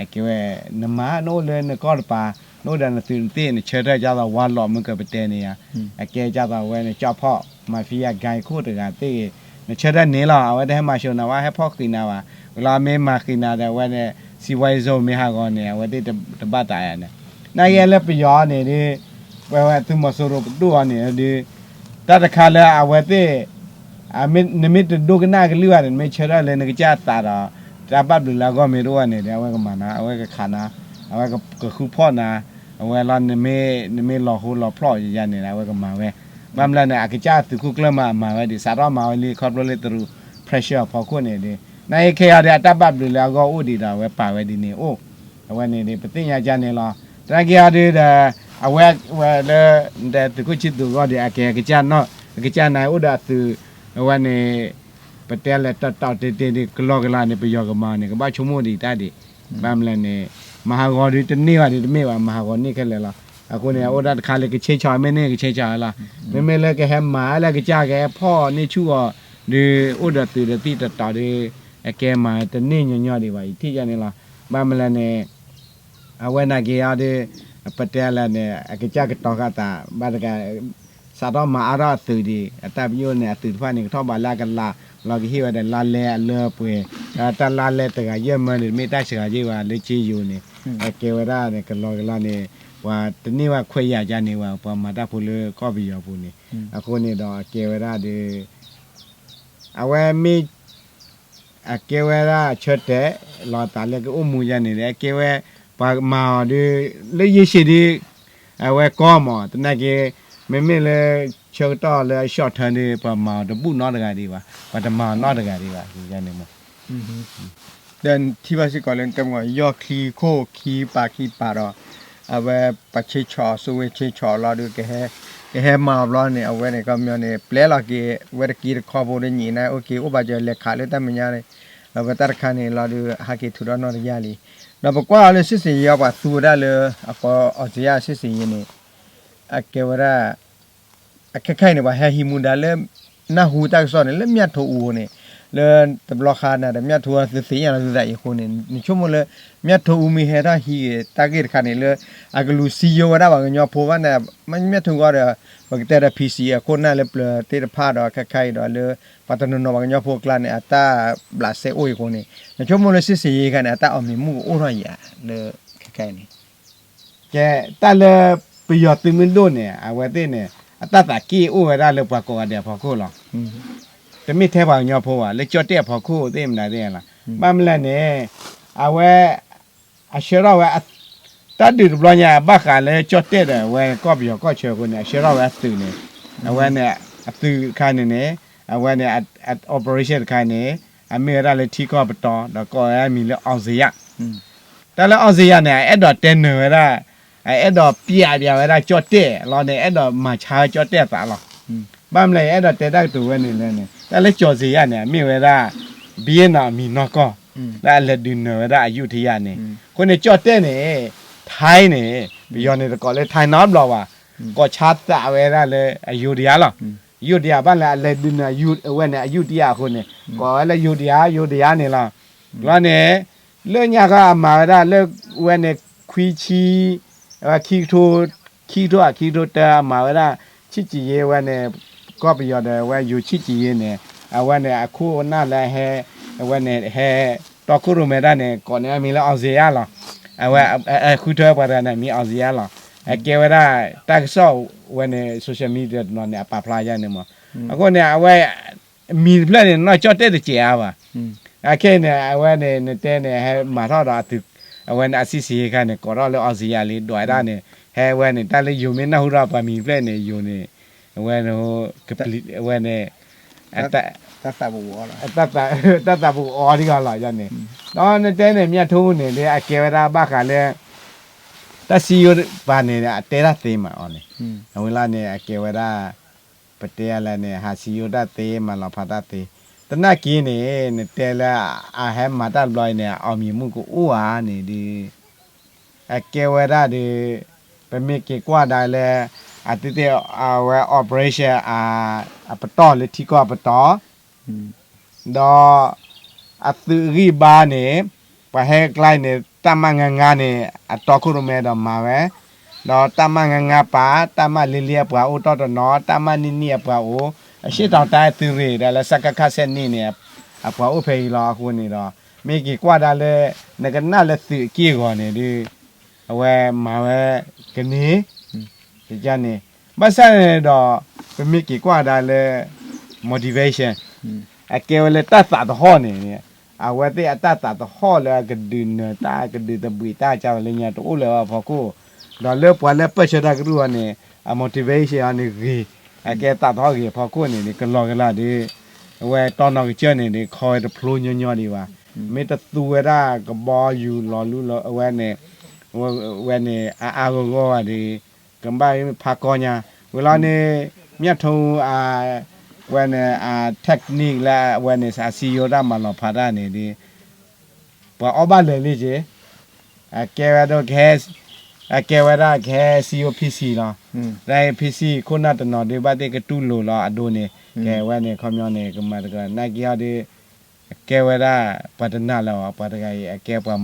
အကဲဝဲ နမၤ နအိၣ်လၢနကီၢ်တပၤ နအိၣ်ဒီးနသုးနသ့ၣ် နဆၢထၢၣ်ဒ်သိးဝါလီၤမုၢ်ကပတဲန့ၣ်ဧါ, အကဲဒ်သိးဝဲန့ၣ် ကၠီၣ်ဖီၣ် mafia gang ခိၣ်တဂၤသ့ၣ်ဂ့ၤ နဆၢထၢၣ်န့ၣ်လီၤ. အဝဲတဟဲမၤစၢၤနၤဝဲ ဟဲဖီၣ်ဃံးနၤဘၣ်, ဝံၤလီၤမ့ၢ်မၤဃံးနၤဒီး အဝဲန့ၣ် စံးဝဲအံၤစိၤမ့ၢ်ဟးဂီၤန့ၣ် အဝဲသ့ၣ်တဘၣ်သးယါန့ၣ်, နာ်က့လၢပယီၤန့ၣ်ဒ် ပဝဲသုးမီၤစိရိၤပဒိၣ်အီၤန့ၣ်ဒ် တၢ်တခါလၢအဝဲသ့ၣ် နမ့ၢ်တဒိကနၣ်ကလုၢ်ဘၣ်ဒီး နမ့ၢ်ဆၢထၢၣ်လၢနကစၢ်အသးဒီး တၢ်ဘၣ်ဘျုးလၢအဂီၢ်မ့ၢ်တအိၣ်ဘၣ်န့ၣ်ဒီး အဝဲကမၤနၤ အဝဲကခးနၤ အဝဲကဃုဖီၣ်နၤ အဝဲလီၤ နမ့ၢ်လီၤဟိလီၤဖျီၣ်ယါန့ၣ်ဒီး အဝဲကမၤဝဲ, ဘၣ်မနုၤလဲၣ်န့ၣ် အကစၢ်အသုးခိၣ်ကျၢၢ်မးအမၤဝဲဒ် စးထီၣ်မၤဝဲလံ ခီဖျိလၢတရူး pressure အဖီခိၣ်န့ၣ်ဒီး နာ်က့ခဲအံၤဒီး အတၢ်ဘၣ်ဘျုးလၢအဂီၢ်အိၣ်ဒံးဒီး အဝဲပာ်ဝဲဒ်န့ၣ်အိၣ်, အဝဲန့ၣ်ဒီး ပသ့ၣ်ညါကန့ၣ်လီၤ. သနာ်က့အီၤဒုဒီး အဝဲ ဝဲလၢ သုးခိၣ်ဆံၣ်သူးအဂီၢ်ဒီး အကဲကစၢ်နီၣ် အကစၢ်နၤအိၣ်ဒီးအသုး အဝဲန့ၣ် ပတဲလဲၤတီတီတဲာ်တဲာ်ဒီး ကလီကလီန့ၣ် ပယီၤကမၤန့ၣ် ကဘၣ်ဆိကမိၣ်ဒံးတၢ်ဒံး, ဘၣ်မနုၤလဲၣ်န့ၣ် မၤဟးဂီၤဒုတန့ၢ်ဘၣ်ဒုတမ့ၢ်ဘၣ် မၤဟးဂီၤန့ၢ်ခဲလၢာ်လီၤ. အဃိန့ၣ် အအိၣ်ဒၣ်တခါလၢကဆ့ဆီၣ်မ့ၢ်န့ၢ်ကဆ့ဆီၣ်လီၤ, မ့မ့ၢ်လၢကဟဲမၤလၢကစၢ်ကဟဲဖီၣ်န့ၢ်ဆူၣ်အီၤ ဒုအိၣ်ဒီးသုးဒီးသံၣ်တီတီဒီး အကဲမၤတန့ၢ်ညီညီဒံးဘၣ် ယထံၣ်ယါန့ၣ်လီၤ. ဘၣ်မနုၤလဲၣ်န့ၣ် အဝဲနာ်က့အီၤဒီး ပတဲလဲၣ်န့ၣ် အကစၢ်ကတီၤဃာ်သး ဘၣ်တဂၤ စးထီၣ်မၤအါထီၣ်အသုးဒံး အတၢ်ပညိၣ်န့ၣ် အသုးတဖၣ်န့ၣ် ကထီၣ်ဘးလၢအကလး လီၤကဟ့ၣ်ဝဲဒီးလါလဲအလၢအပှဲၤ, ဒီးတၢ်လါလဲတဂၤယဲၢ်မၢန့ၣ် တမ့ၢ်တၢ်စှၤယ့ၢ်ဘၣ် လၢကၠ့ယိၤန့ၣ် အကဲဝဲဒၣ်န့ၣ် ကလီကလီန့ၣ် ပှၤတန့ၢ်ဘၣ်ခွဲးယာ်ကန့ၣ်ဘၣ် ပှၤမၤတၢ်ဖိလၢကီၢ်ပယီၤပူၤန့ၣ် အဃိန့ၣ်ဒီးအကဲဝဲဒၣ်ဒီး အဝဲမ့ၢ် အကဲဝဲဒၣ်ဆၢတဲာ်လီၤသးလၢကအိၣ်မူယါန့ၣ်ဒီး အကဲဝဲ ပှၤမၤအီၤဒီး လၢယ့ၢ်ၡ့ဒီး အဝဲကီမး သနာ်က့ မ့မ့ၢ်လၢ ဆၢကတီၢ်လၢအ short term ဒီး ပှၤမၤအီၤတဘူၣ်နီတဂၤဒံးဘၣ် ပှၤတမၤအီၤနီတဂၤဒံးဘၣ် ယါန့ၣ်မး ဒီးထံၣ်ဘၣ်စ့ၢ်ကီးလၢတမ့ၢ် ယီၢ်ချံခိၣ်ခံပာ်ခံပာ်ဒီး အဝဲပှၤဆ့ဆီၣ် အစိဝ့ဆ့ဆီၣ်လီၤဒီး ကဟဲမၤအီၤဘျီန့ၣ် အဝဲန့ၣ် ခီပညီန့ၣ် ပျဲလီၤက့ၤ ဝဲတက့ၤတခီဖိဒီးညံၣ်န့ၣ် အိၣ်က့ၤအိၣ်ဘၣ်စၢၤလဲၤခးလၢတၢ်မဲာ်ညါန့ၣ် အဝဲတၢ်တခါန့ၣ်လီၤဒီး ဟဲက့ၤထုးထီၣ်နီၢ်တယၢ်လံ. ဒီးပကွၢ်အီၤလၢ စစ်ဆင်ရေး ပှၤသူဝဲဒၣ်လၢ အကိးအီစ့ယါ စစ်ဆင်ရေး န့ၣ် အကဲဝဲဒၣ် အခဲခါအံၤန့ၣ် ပှၤဟဲဟံးမူဒါလၢ နၢ်ဟူတၢ်ကစီၣ်န့ၣ် လၢ မြထိုးဦး န့ၣ် လၢတဘျီဃီန့ၣ်ဒီး မြထိုး သုသ့ၣ်ညါလီၤသုသးအံၤအဃိန့ၣ် နဆိကမိၣ်လၢ မြထိုး အူမ့ၢ်ဟဲထီၣ်ဟံးဂ့ၤတၢ်ဂ့ၢ်တခါန့ၣ် လၢအကလူၤစံယိဝဲဒၣ်ပှၤကညီဖိဘၣ်န့ၣ် မြထိုး ဂီၢ်ဒီး ပကတဲဒီး ဖံစံ အခိၣ်နၢ်လၢပျၢၤသ့ၣ်တဖၣ်ဒီး ခဲခါအံၤဒီးလၢ ပှၤတနီၤနီၤပှၤကညီဖိအကျါန့ၣ် အတၢ်ဘျးစဲအိၣ်အံၤအဃိန့ၣ် နဆိကမိၣ်လၢ စစ်ဆင်ရေး ခါန့ၣ် အတၢ်အီၣ်မံၤမုၣ်ကအိၣ်ထီၣ်ယၤလၢခဲခါအံၤန့ၣ် ကဲ တၢ်လၢပယီၤသုးမုၢ်ဒိၣ်န့ၣ် အဝဲသ့ၣ်န့ၣ် အတၢ်သးက့ၣ်အိၣ်ဝဲဒၣ်လၢပှၤကိးဂၤဒဲးအဖီခိၣ်လီၤ. တမ့ၢ်ထဲပှၤကညီဖိဘၣ် လၢကၠီၣ်တဲၣ်အဖီခိၣ်သ့ၣ်မတၤသ့ၣ်လီၤ. ဘၣ်မနုၤလဲၣ်န့ၣ် အဝဲ အဆှၢထီၣ်ဝဲ တၢ်ဒုးတဘျီညါ ဘၣ်ဃးလၢကၠီၣ်တဲၣ်ဒီး အဝဲကီၢ်ပယီၤကီၢ်ဆၢအဃိန့ၣ် အဆှၢထီၣ်ဝဲအသုးန့ၣ် အဝဲန့ၣ် အသုးတခါန့ၣ်န့ၣ် အဝဲန့ၣ် အ operation တခါန့ၣ် အမ့ၢ်ဝဲဒၣ်လၢထံကီၢ်ပတီၢ် ဒီးကိးဝဲဒၣ်မံၤလၢ အောင်ဇေယျ တၢ်လၢ အောင်ဇေယျ န့ၣ် အအဲၣ်ဒိးတဲနၢၤဝဲဒၣ် အအဲၣ်ဒိးပျးပျးဝဲဒၣ်ကၠီၣ်တဲၣ်လီၤန့ၣ် အဲၣ်ဒိးမၤဆါဝဲကၠီၣ်တဲၣ်အသးလီၤ. ဘၣ်မနုၤလဲၣ် ယအဲၣ်ဒိးတဲတၢ်ကတိၤဝဲန့ၣ်လဲၣ်န့ၣ် တၢ်လၢ အောင်ဇေယျ န့ၣ် အမ့ၢ်ဝဲဒၣ် ဘုရင့်နောင် အမံၤနီၢ်ကီၢ် လၢအလဲၤဒုးနၢၤဝဲဒၣ် အယုဒ္ဓယ န့ၣ် အဃိန့ၣ် ကၠီၣ်တဲၣ်န့ၣ် ထၢၣ်န့ၣ် ပယီၤန့ၣ်တကိးလၢ ထၢၣ်နီတဘျီဘၣ် ကိးဆါသးဝဲဒၣ်လၢ အယုဒ္ဓယ လီၤ. အယုဒ္ဓယ ဘၣ်လၢအလဲၤဒုးနၢၤ အဝဲန့ၣ် အယုဒ္ဓယ အဃိန့ၣ် ကိးဝဲလၢ ယုဒ္ဓယ ယုဒ္ဓယ န့ၣ်လီၤ. လီၤန့ၣ် လၢညါခီအမၤဝဲဒၣ်လၢဝဲန့ၣ် ခွံဆံ ဝဲ ခံကထိ ခံကထိ ခံကထိတၢ အမၤဝဲဒၣ် ချစ်ကြည်ရေး ဝဲန့ၣ် ကီၢ်ပယီၤဒီးဝဲယိၤ ချစ်ကြည်ရေး န့ၣ် အဝဲန့ၣ် အခိၣ်အနၢ်လၢဟဲ အဝဲန့ၣ် ဟဲတီခိၣ်ရိၣ်မဲတၢ်န့ၣ် ကိးန့ၢ်အမံၤလၢ အောင်ဇေယျ လီၤ. အဝဲ ဃုထၢပှၤတဂၤန့ၣ် မံၤ အောင်ဇေယျ လီၤ. အကဲဝဲဒၣ် တၢ်ကစီၣ်ဝဲန့ၣ် social media တနီၤန့ၣ် အပာ်ဖျါယါန့ၣ်မး အဃိန့ၣ် အဝဲ မံၤတဖျၢၣ်န့ၣ် နီၢ်ကၠီၣ်တဲၣ်တစဲးအါဘၣ်. အခဲအံၤန့ၣ် အဝဲန့ၣ် နတဲန့ၣ် ဟဲမၤထီၣ်ဒီးအသုး အဝဲန့ၣ် အစစ်ဆင်ရေး ခါန့ၣ် ကိးထီၣ်လၢ အောင်ဇေယျ လံ ဒွးဝဲဒၣ်န့ၣ် ဟဲဝဲန့ၣ် တၢ်လၢယိၤမ့ၢ်နၢ်ဟူထီၣ်ပှၤမံၤတဖျၢၣ်န့ၣ် ယိၤန့ၣ် အဝဲန့ၣ် ကပျံၤ အဝဲန့ၣ် တၢ်သးပူၤအီဒံးဂီၤလီၤန့ၣ် ဒီးနတဲန့ၣ် မြထိုး န့ၣ် ဒ်အကဲဝဲဒၣ်ဘၣ်ဃးလၢ တၢ်စံယိပၤန့ၣ် အတဲတၢ်သ့မးအီၤန့ၣ် အဝဲလီၤန့ၣ် အကဲဝဲဒၣ် ပတဲလဲၣ်န့ၣ် ဟးစံယိတၢ်သ့ မၤလီၤဖးတၢ်သ့ သနာ်က့န့ၣ် နတဲလၢအဟဲမၤတၢ်တဘျီအံၤန့ၣ် အီၣ်မံၤမုၣ်ကအိၣ်ဧါန့ၣ်ဒီး အကဲဝဲဒၣ်ဒီး ပမ့ၢ်က့ၤကွၢ်ဒၣ်လၢ အသုသ့ၣ်အဝဲ operation အပတီၢ်လၢထံကီၢ်အပတီၢ် ဒီး အသုးအဂံၢ်အဘါန့ၣ် ပှၤဟဲကျါအံၤန့ၣ် တပ်မ ငါးငါး န့ၣ် အတီခိၣ်ရိၣ်မဲဒီးမၤဝဲ, ဒီး တပ်မ ငါးငါး ပၢ် တပ်မ လေးလေး အပှၤအိၣ်တီၢ်တနီၤ, တပ်မ နှစ်နှစ် အပှၤအိၣ်, အရှေ့တောင်တိုင်း သုးရ့ၣ် ဒီးလၢ စကခ ဆယ့်နှစ် န့ၣ် အပှၤအိၣ်ဖဲအံၤလီၤ. အဃိန့ၣ်ဒီး မ့ၢ်က့ၤကွၢ်ဒၣ်လၢ နကနၣ်လၢသုးအက့ၢ်အဂီၤန့ၣ်ဒီး အဝဲမၤဝဲကန့ၢ် န့ၣ်, ဘၣ်ဆၣ်န့ၣ်ဒီး ပမ့ၢ်က့ၤကွၢ်ဒၣ်လၢ motivation အကဲဝဲလၢတၢ်သးသဟီၣ်န့ၣ် အဝဲသ့ၣ်အတၢ်သးသဟီၣ်လၢအကဒုးနၢၤတၢ် ကဒုးသဘှံးတၢ်ကၢ်လၢညါတအိၣ်လၢၤဘၣ်အဖီခိၣ်, ဒီးလၢပှၤလၢပၢၢ်ဆၢတၢ်ကရူၢ်အီၤန့ၣ် အ motivation အီၤန့ၣ်ဂ့ၤ, အကဲသးသဟီၣ်ဂ့ၤအဖီခိၣ်န့ၣ် ကလီၤကလီၤဒီး အဝဲတီနီၢ်ကစၢၢ်န့ၣ်ဒီး ခီဝဲတဖျိညီညီဒံးဘၣ်, မ့ၢ်တသူဝဲဒၣ်ကဘီယူၤလီၤလူလီၤ အဝဲန့ၣ် ဝဲန့ၣ် အအါဂီၢ်ဂီၢ်ဘၣ်ဒီး ကဘၣ်ဖးကီညါ, ဝံၤလီၤန့ၣ် မြထိုး အ ဝဲန့ၣ် အ technique လၢအဝဲန့ၣ် အစံယိတၢ်မၤလီၤဖးတၢ်န့ၣ်ဒီး ပှၤအီၣ်ဘၣ်လၢာ်လံက့ၤ, အကဲဝဲဒၣ်ကဟဲ အကဲဝဲဒၣ်ကဟဲစံယိ ဖံစံ လီၤ. တၢ် ဖံစံ ခိၣ်နၢ်တနီၤဒုး ဘၣ်သ့ၣ်ကတူၢ်လိာ်လီၤအဒိန့ၣ်, ကဲဝဲန့ၣ် ခီပညီန့ၣ် ကမၤတကး နာ်က့အီၤဒီး အကဲဝဲဒၣ် ပှၤတနာ်လၢၤဘၣ် ပှၤတဂၤအံၤ အကဲ ပှၤ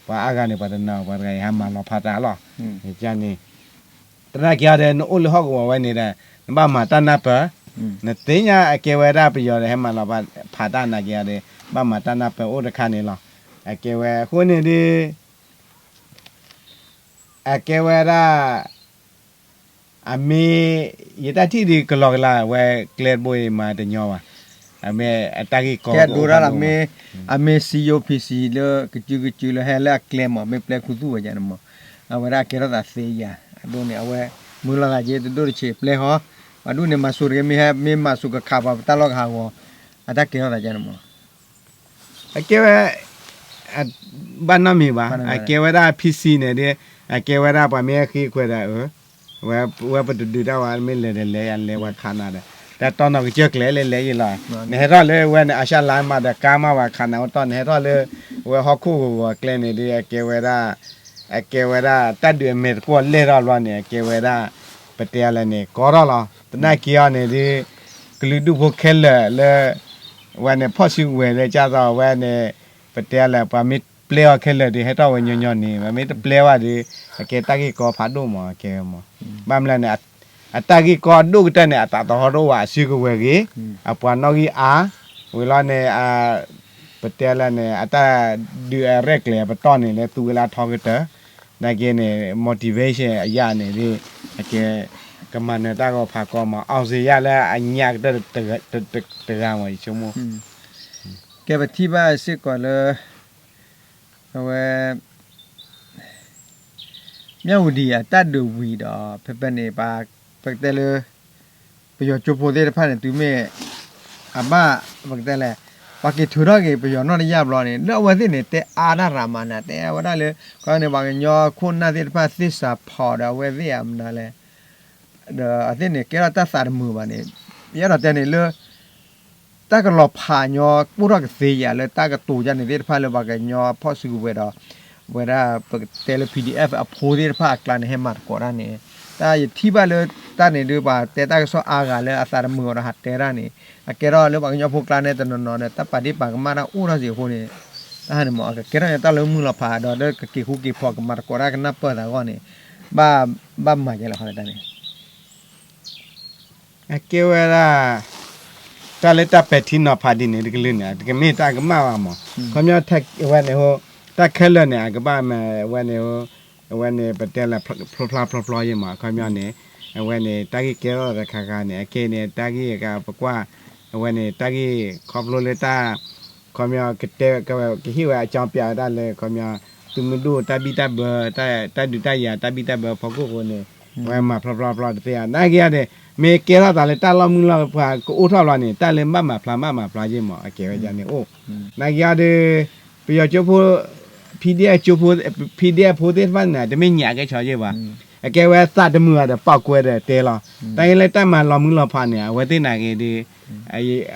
အါဂၤန့ၣ် ပှၤတနာ် ပှၤတဂၤအံၤ ဟဲမၤလီၤဖးတၢ်လီၤ. ကန့ၣ် သနာ်က့အီၤဒီး နအိၣ်လၢဟီၣ်ကဝီၤဝဲန့ၣ်ဒီး နဘၣ်မၤတၢ်နၢ်ပၢၢ်, နသ့ၣ်ညါအကဲဝဲဒၣ်ပယီၤဒီး ဟဲမၤလီၤဖးတၢ်နာ်က့အီၤဒီး ဘၣ်မၤတၢ်နၢ်ပၢၢ်အိၣ်တခါန့ၣ်လီၤ. အကဲဝဲအဃိန့ၣ်ဒီး အကဲဝဲဒၣ် အမ့ၢ် ယတၢ်ထံၣ်ဒုးကလီၤကလီၤ အဝဲကျဲတဘိအံၤမၤတညီဘၣ်, အမ့ၢ်အတၢ်ဂ့ၢ်ကီ ကဲဒိဒၣ်လီၤ မ့ၢ် အမ့ၢ်စံယိ ဖံစံ လၢကစုကစုလၢဟဲလၢအကျဲမး မ့ၢ်ပျဲခူသူၣ်ဝဲဒၣ်န့ၣ်မး, အဝဲဒၣ်အကဲထီၣ်သးသ့ယၤ အဒိန့ၣ် အဝဲမုၢ်လီၤသးက့ တဒိၣ်တဆံးပျဲဟီ, ပှၤဒူၣ်န့ၣ် မၤစိၤတဂ့ၤ မ့ၢ်ဟဲ မ့ၢ်မၤစိၤကခးပှၤပတၢ်လီၢ်ကဟးဂီၤ အတၢ်ကဲထီၣ်သးကန့ၣ်မး အကဲဝဲ ဘၣ်နီတမံၤဘၣ်, အကဲဝဲဒၣ် ဖံစံ န့ၣ်ဒီး အကဲဝဲဒၣ်ပှၤမ့ၢ်ဟဲဃ့ခွဲးဒီး ဝဲပတဒုးတၢ်ဝဲ မ့ၢ်လဲၤဒီးလဲၤယၤ လဲၤပှၤခးနၤဒီး တၢ်တီနီၢ်ကစၢၢ်ကျဲလဲၤလဲၤယံၤလီၤ. နဟဲထီၣ်လၢဝဲန့ၣ် အၤၡၣ်လါမးဒီးကါမး ပှၤခးနၤအိၣ်တီၢ် နဟဲထီၣ်လၢ ဝဲဟီၣ်ခိၣ်ဂီၤဂီၤကျဲန့ၣ်ဒီး အကဲဝဲဒၣ် အကဲဝဲဒၣ် တၢ်ဒုးအမဲာ်တကွီၢ်လဲၢ်ထီၣ်ဘျီန့ၣ် အကဲဝဲဒၣ် ပတဲလဲၣ်န့ၣ် ကီထီၣ်လီၤ. သနာ်က့အီၤန့ၣ်ဒီး ကလုာ်ဒူၣ်ဖိခဲလၢာ်လၢ ဝဲန့ၣ်ဖီၣ်စုကဝဲၤလၢကၢ်သိးဝဲန့ၣ် ပတဲလၢပှၤမ့ၢ်ပျဲအီၤခဲလၢာ်ဒီး ဟဲထီၣ်ဝဲညီညီန့ၣ် မ့ၢ်တပျဲဘၣ်ဒီး အကဲတၢ်ဂ့ၢ်ကီဖးဒိၣ်မး အကဲဝဲမး. ဘၣ်မနုၤလဲၣ်န့ၣ် အတၢ်ဂ့ၢ်ကီဒိၣ်ကတၢၢ်န့ၣ် အသးသဟီၣ်တအိၣ်ဘၣ် အစုကဝဲၤဂ့ၤ, အပှၤနီၣ်ဂံၢ်အါ, ဝံၤလီၤန့ၣ် ပတဲလၢန့ၣ် အတၢ်ဒုးအရဲၣ်ကျဲၤပတီၢ်န့ၣ် လၢသူဝဲလၢအထီကတၢၢ်, နာ်က့န့ၣ် motivation အယၢ်န့ၣ် အကဲ ကမၤနၢၤတၢ်ဂီၤဖးကီမး အောင်ဇေယျလၢအညါကတၢၢ်တဂၤမး ယဆိကမိၣ်. ကဲပထံၣ်ဘၣ်စ့ၢ်ကီးလၢ အဝဲ မၠၣ်ဝတံၤအတၢ်ဒုးဝံၤဒီး ဖဲဖဲန့ၣ် ပကတဲလၢ ပယီၤကၠိဖိသ့ၣ်တဖၣ်န့ၣ် တုၤမ့ၢ် အဘၣ် ပကတဲလဲၣ် ပှၤက့ၤထုးထီၣ်က့ၤပယီၤနီၢ်တယၢ်ဘျီန့ၣ် လၢအဝဲသ့ၣ်န့ၣ် တဲအါတၢ်ရၤမးနၤ တဲဝဲဒၣ်လၢ ခီန့ၣ် ပှၤကညီခိၣ်နၢ်သ့ၣ်တဖၣ်သ့ၣ်စးဖီဒီး အဝဲသ့ၣ်အမနုၤလဲၣ် ဒီးအသ့ၣ်န့ၣ် ကဲထီၣ်တၢ်သးတမုာ်ဘၣ်န့ၣ် ယအဲၣ်ဒိးတဲန့ၣ်လၢ တၢ်ကလီၤဖးညီ ကအိၣ်ထီၣ်ကသ့ဧါ လၢတၢ်ကတိၤယါန့ၣ်သ့ၣ်တဖၣ်လၢပှၤကညီဖီၣ်စုကဝဲၤဒီး ဝဲဒၣ်ပကတဲလၢ PDF အဖိသ့ၣ်တဖၣ်အကျါန့ၣ် ဟဲမၤသကိးတၢ်န့ၣ် တၢ်ယထံၣ်ဘၣ်လၢတၢ်န့ၣ်ဒုး ပှၤတဲတၢ်ကစီၣ်အါဂၤလၢအသးတမုာ်အီၤဒီးဟးတဲတၢ်န့ၣ် အကဲထီၣ်လၢပှၤကညီဖိကျါန့ၣ် တနီၤနီၤဒီး တၢ်ပာ်ဒ့ၣ်ပာ်ကမၣ်တၢ်အိၣ်ထီၣ်စ့ၢ်အဃိန့ၣ် တၢ်ဟးန့ၣ်မး အကကဲထီၣ်န့ၣ်တၢ်လၢမုၢ်လီၤဖးဒီး လၢကက့ၤဃူက့ၤဖိးကမၤသကိးတၢ်ကနၢ်ပၢၢ်သးအဂီၢ်န့ၣ် ဘၣ်မၤယဲလဲၣ်ဃီလၢတၢ်န့ၣ် အကဲဝဲဒၣ် တၢ်လၢတၢ်ပဲာ်ထံနီၤဖးဒ်န့ၣ်တကလုာ်န့ၣ် တကမ့ၢ်တၢ်ကမၣ်ဘၣ်မး ခီပညီဝဲန့ၣ် တၢ်ခဲလၢာ်န့ၣ် အကဘၣ်မၤဝဲန့ၣ် အဝဲန့ၣ် ပတဲလၢ ဖျိဖျါဖျီဖျီယဲမး အခီပညီန့ၣ် အဝဲန့ၣ် တၢ်ဂ့ၢ်ကဲထီၣ်တခါခါန့ၣ် အကဲန့ၣ် တၢ်ဂ့ၢ်အကပကွၢ် အဝဲန့ၣ် တၢ်ဂ့ၢ်ခီဖျိလၢတၢ် ခီပညီ ကတဲ ကဟ့ၣ်ဝဲအကြောင်းပြဝဲဒၣ်လၢ ခီပညီ သုးမုၢ်ဒိၣ်တၢ်ဘံၣ်တၢ်ဘၢ တၢ်ဒုးတၢ်ယၤ တၢ်ဘံၣ်တၢ်ဘၢဖီခိၣ်အဃိန့ၣ် အဝဲမၤဖျီဖျီဖျီတသ့ဧါ နာ်က့အီၤဒီး မ့ၢ်ကဲထီၣ်သးလၢတၢ်လီၢ်မုၢ်လီၢ်ပှၤကအိၣ်ထီၣ်ဘျီန့ၣ် တၢ်လၢဘၣ်မၤဖျါဘၣ်မၤဖျါယဲမး အကဲဝဲဒ်န့ၣ်အိၣ် နာ်က့အီၤဒီး ပယီၤကၠိဖိ PDF ဖိ PDF ဖိသ့ၣ်တဖၣ်န့ၣ် တမ့ၢ်ညၣ်ကဲဆီယဲဘၣ် အကဲဝဲသးတမုာ်ဘၣ်ဒီး ပာ်ကွဲဒီးတဲလီၤ တၢ်ဂ့ၢ်လၢတၢ်မၤလီၤမုၢ်လီၤဖးန့ၣ် အဝဲသ့ၣ်နာ်က့ဒီး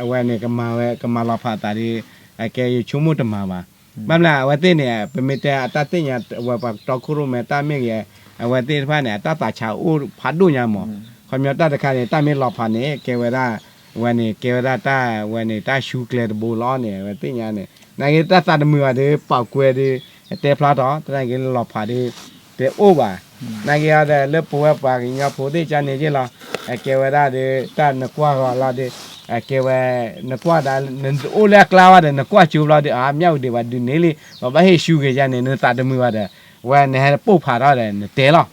အဝဲန့ၣ်ကမၤဝဲ ကမၤလီၤဖးသးဒီး အကဲယဆိကမိၣ်တမၤဘၣ် ဘၣ်မနုၤလဲၣ် အဝဲသ့ၣ်န့ၣ် ပမ့ၢ်တဲအတၢ်သ့ၣ်ညါ အဝဲပှၤတီခိၣ်ရိၣ်မဲတၢ်မ့ၢ်ဂ့ၤ အဝဲသ့ၣ်တဖၣ်န့ၣ် အတၢ်သးဆးအိၣ်ဖးဒိၣ်ညါမး ခီပညီတၢ်တခါန့ၣ် တၢ်မ့ၢ်လီၤဖးန့ၣ် ကဲဝဲဒၣ် ဝဲန့ၣ် ကဲဝဲဒၣ်တၢ် ဝဲန့ၣ် တၢ်ဆူကျဲတဘိလီၤန့ၣ် အဝဲသ့ၣ်ညါန့ၣ် နာ်က့တၢ်သးတမုာ်ဘၣ်ဒီး ပာ်ကွဲဒီး အတဲဖျါထီၣ် တနာ်က့လီၤဖးဒီး တအိၣ်ဘၣ် နာ်က့အီၤဒီး လၢပဝဲပှၤကညီဖိသ့ၣ်ကန့ၣ်က့လီၤ အကဲဝဲဒၣ်ဒီး တၢ်နကွၢ်ဂီၤလီၤဒီး အကဲဝဲ နကွၢ်ဒၣ် နအိၣ်လၢအကျါဘၣ်ဒီး နကွၢ်ကၠိဘျီဒီး အါ မၠၣ်ဝတံၤပှၤဒုးန့ၢ်လံ ပှၤဘၣ်ဟ့ၣ်ဆူက့ၤယါန့ၣ် နသးတမုာ်ဘၣ်ဒီး ဝဲနဟဲပိာ်ဖးထီၣ်ဒီး နတဲလီၤ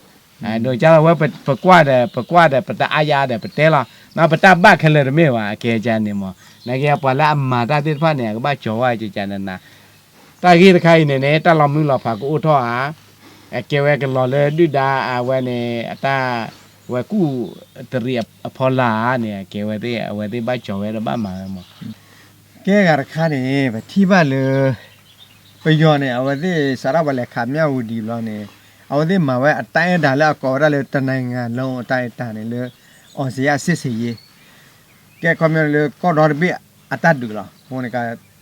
ဒ်ကၢ်လီၤဝဲ ပကွၢ်ဒီး ပကွၢ်ဒီး ပတအါယါဒီး ပတဲလီၤ နီၢ်ပတၢ်ဘၣ်ခဲလၢာ်တမ့ၢ်ဘၣ် အကဲကန့ၣ်မး နာ်က့ပှၤလၢအမၤတၢ်သ့ၣ်တဖၣ်န့ၣ် အကဘၣ်ကၠီၤဝဲကကနနၤ တၢ်ဂ့ၢ်တခါအံၤန့ၣ်န့ၣ် တၢ်လီၤမုၢ်လီၤဖးကအိၣ်ထီၣ်ဧါ အကဲဝဲကလီၤလၢဒုၣ်ဒါအဝဲန့ၣ် အတၢ် ဝဲကူၣ်တရံးအဖီလာ်ဧါန့ၣ် အကဲဝဲသ့ၣ် အဝဲသ့ၣ်ဘၣ်ကၠီၤဝဲဒီးဘၣ်မၤဝဲမး ကဲဂၤတခါန့ၣ် ပထံၣ်ဘၣ်လၢ ပယီၤန့ၣ် အဝဲသ့ၣ် စးထီၣ်ပှၤလဲၤခးမၠၣ်ဝတံၤဘျီန့ၣ် အဝဲသ့ၣ်မၤဝဲအတၢ်အဲၣ်တၢ်လၢအကိးဝဲဒၣ်လၢ တစ်နိုင်ငံလုံးအတိုင်းအတာ န့ၣ်လၢ အောင်ဇေယျစစ်ဆင်ရေး ကဲခီပညီလၢကီၢ်ဒီတဘ့ၣ်အတၢ်ဒုးလီၤ. အဃိန့ၣ်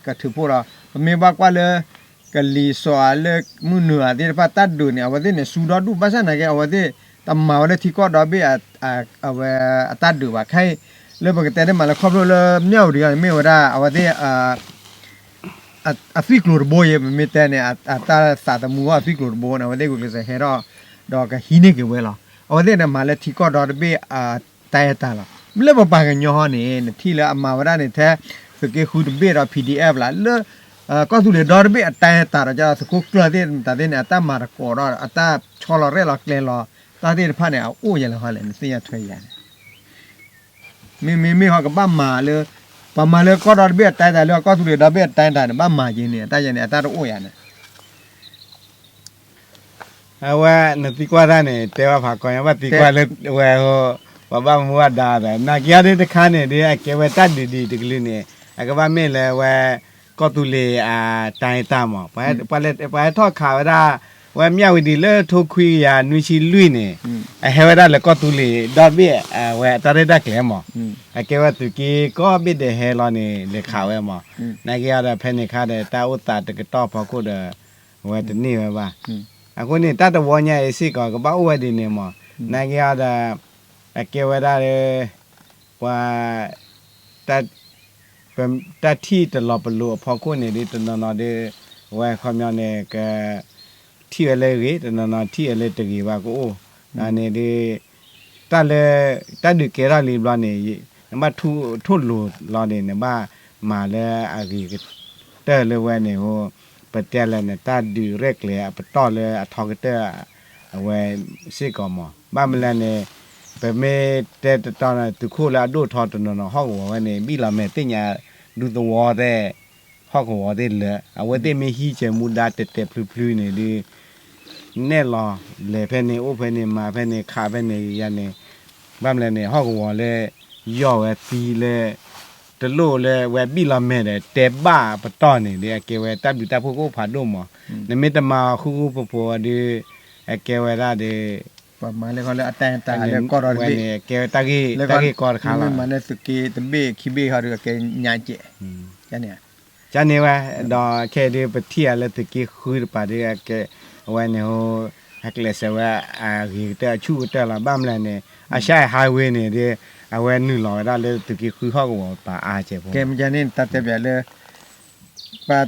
ကထုးဖှိၣ်ဒီး ပမ့ၢ်ဘၣ်ကွၢ်လၢ ကလံၤစိးဧါလၢမုၢ်နုာ်ဧါသ့ၣ်တဖၣ်တၢ်ဒုးန့ၣ် အဝဲသ့ၣ်န့ၣ် စူၤဒီဒူၣ် ဘၣ်ဆၣ်နာ်က့ အဝဲသ့ၣ် တမၤဝဲလၢထံကီၢ်ဒီဘ့ၣ် အဝဲအတၢ်ဒုးဘၣ်. ခဲအံၤ လၢပကတဲန့ၣ်မးလၢခီဖျိလၢမၠၣ်ဝတံၤန့ၣ် မ့ၢ်ဝဲဒၣ် အဝဲသ့ၣ် အသွံၣ်ကျိၤတဘိယဲ ပမ့ၢ်တဲန့ၣ် အတၢ်သးသမူအသွံၣ်ကျိၤတဘိန့ၣ် အဝဲသ့ၣ်ဂုာ်ကျဲးစၢးဟဲထီၣ် ဒီးကဟံးန့ၢ်က့ၤဝဲလီၤ. အဝဲသ့ၣ်န့ၣ် မၤလၢထံကီၢ်ဒီတဘ့ၣ် အတၢ်အဲၣ်တၢ်လီၤ. လၢပပှၤကညီန့ၣ် နထံၣ်လၢအမၤဝဲဒၣ်န့ၣ် ထဲ သုးက့ဃုတဘ့ၣ်ဒီး PDF လၢ ကီၢ်သူလ့ၤဒီတဘ့ၣ်အတၢ်အဲၣ်တၢ်ဒီး ကသုးခိၣ်ကျၢၢ်သ့ၣ်တဖၣ်န့ၣ် အတၢ်မၤသကိးဒီး အတၢ်ဆီလီၤရဲၣ်လီၤကျဲၤလီၤ တၢ်သ့ၣ်တဖၣ်န့ၣ် အအိၣ်ယဲလဲၣ်ဟီလဲၣ် နသ့ၣ်ညါထွဲယၤန့ၣ် မ့မ့မ့ၢ်ဟီကဘၣ်မၤလၢ ပှၤမၤလၢကီၢ်ဒီတဘ့ၣ်အတၢ်အဲၣ်တၢ် လၢကီၢ်သူလ့ၤဒီဘ့ၣ်အတၢ်အဲၣ်တၢ်န့ၣ် ဘၣ်မၤက့ၤန့ၣ် အတၢ်ယဲန့ၣ် အတၢ်တအိၣ်ယၤန့ၣ် အဝဲနသံကွၢ်တၢ်န့ၣ် တဲဘၣ်ဖးကီညါ ဘၣ်သံကွၢ်လၢဝဲ ပှၤဘၣ်မူဘၣ်ဒါဒီး နာ်က့အီၤဒ်တခါန့ၣ်ဒီး အကဲဝဲတၢ်ဒုးဒံးတကလုာ်န့ၣ် အကဘၣ်မ့ၢ်လၢဝဲ ကီၢ်သူလ့ၤအတၢ်အဲၣ်တၢ်မး ပှၤဟဲထီၣ်ခးဝဲဒၣ် ဝဲမၠၣ်ဝတံၤလၢထိခွံကယၤနွံဆံလွံၢ်န့ၣ် အဟဲဝဲဒၣ်လၢကီၢ်သူလ့ၤဒီဘ့ၣ် ဝဲအတၢ်ရဲၣ်တၢ်ကျဲၤမး အကဲဝဲသုးက့ကိးဘ့ၣ်ဒီးဟဲလီၤန့ၣ် လဲၤခးဝဲမး နာ်က့အီၤဒီးဖဲန့ၣ်ခါဒီး တၢ်အိၣ်သးတကတီၢ်ဖီခိၣ်ဒီး ဝဲတန့ၢ်ဝဲဘၣ်. အဃိန့ၣ် တၢ်တဝီညါအံၤစ့ၢ်ကီး ကဘၣ်အိၣ်ဝဲဒ်န့ၣ်မး နာ်က့အီၤဒီး အကဲဝဲဒၣ်လၢ ပှၤ တၢ် တၢ်ထံၣ်တလီၤပလိာ်အဖီခိၣ်န့ၣ်ဒ် တနီၤနီၤဒ် အဝဲခီပညီန့ၣ် က ထံၣ်ဝဲလၢဂ့ၤ တနီၤနီၤထံၣ်ဝဲလၢတဂ့ၤဘၣ်ကအိၣ်, န့ၣ်ဒ် တၢ်လၢ တၢ်ဒုးကဲထီၣ်လံဘျီန့ၣ် နဘၣ်ထိၣ်လိၤလီၤန့ၣ် နဘၣ်မၤလၢအဂ့ၤကတၢၢ်လၢဝဲန့ၣ် ပတဲလဲၣ်န့ၣ် တၢ်ဒုးရဲၣ်ကျဲၤအပတီၢ်လၢအထီကတၢၢ် အဝဲစ့ၢ်ကီးမး ဘၣ်မနုၤလဲၣ်န့ၣ် ပမ့ၢ်တဲတတီၤန့ၣ် သုးခိၣ်လၢအဒိၣ်ထီတနီၤနီၤဟီၣ်ကဝီၤဝဲန့ၣ် ဘံၣ်လီၤမဲာ်သ့ၣ်ညါ ဒူသဝီသ့ၣ် ဟီၣ်ကဝီၤသ့ၣ်လၢာ် အဝဲသ့ၣ်မ့ၢ်ဟံးစၢၤမူဒါတဲာ်တဲာ်ဖျုဖျုန့ၣ်ဒ် နဲၣ်လီၤ လဲၤဖဲန့ၣ် အိၣ်ဖဲန့ၣ် မၤဖဲန့ၣ် ခးဖဲန့ၣ်ယါန့ၣ် ဘၣ်မနုၤလဲၣ်န့ၣ် ဟီၣ်ကဝီၤလၢ ယီၢ်ဝဲသံလၢ တလိၣ်လၢဝဲဘံၣ်လီၤမဲာ်ဒီး တဲဘၣ်ပတီၢ်န့ၣ်ဒီး အကဲဝဲတၢ်ဘျုးတၢ်ဖှိၣ်ကအိၣ်ဖးဒိၣ်မး, နမ့ၢ်တမၤအီၤဃူဃူဖိးဖိးဒီး အကဲဝဲဒၣ်ဒီး ပှၤမၤလၢခီလၢအတၢ်တၢ်လၢကီၢ်ဒီတဘ့ၣ် ဝဲန့ၣ် အကဲဝဲတၢ်ဂ့ၢ် တၢ်ဂ့ၢ်ကီတခါလီၤ, မ့ၢ်မၤလၢသုးက့တဘ့ၣ်ခံဘ့ၣ်ဟီဒီး အကဲညါကဲး န့ၣ် ကန့ၢ်ဝဲ, ဒီးခဲအံၤဒ်ပထံၣ်အီၤလၢသုးက့ဃုတပၤဒီး အကဲ အဝဲန့ၣ် ဟဲကျဲးစၢးဝဲအဂ့ၤကတၢၢ်အဆူၣ်ကတၢၢ်လီၤ. ဘၣ်မနုၤလဲၣ်န့ၣ် အရှါ highway န့ၣ်ဒီး အဝဲနုာ်လီၤဝဲဒၣ်လၢသုးက့ဃုဟီၣ်ကဝီၤပၤအါကဲးဖိ, ကဲမ့ၢ်န့ၣ် တၢ်တဲပၠးလၢ ပှၤ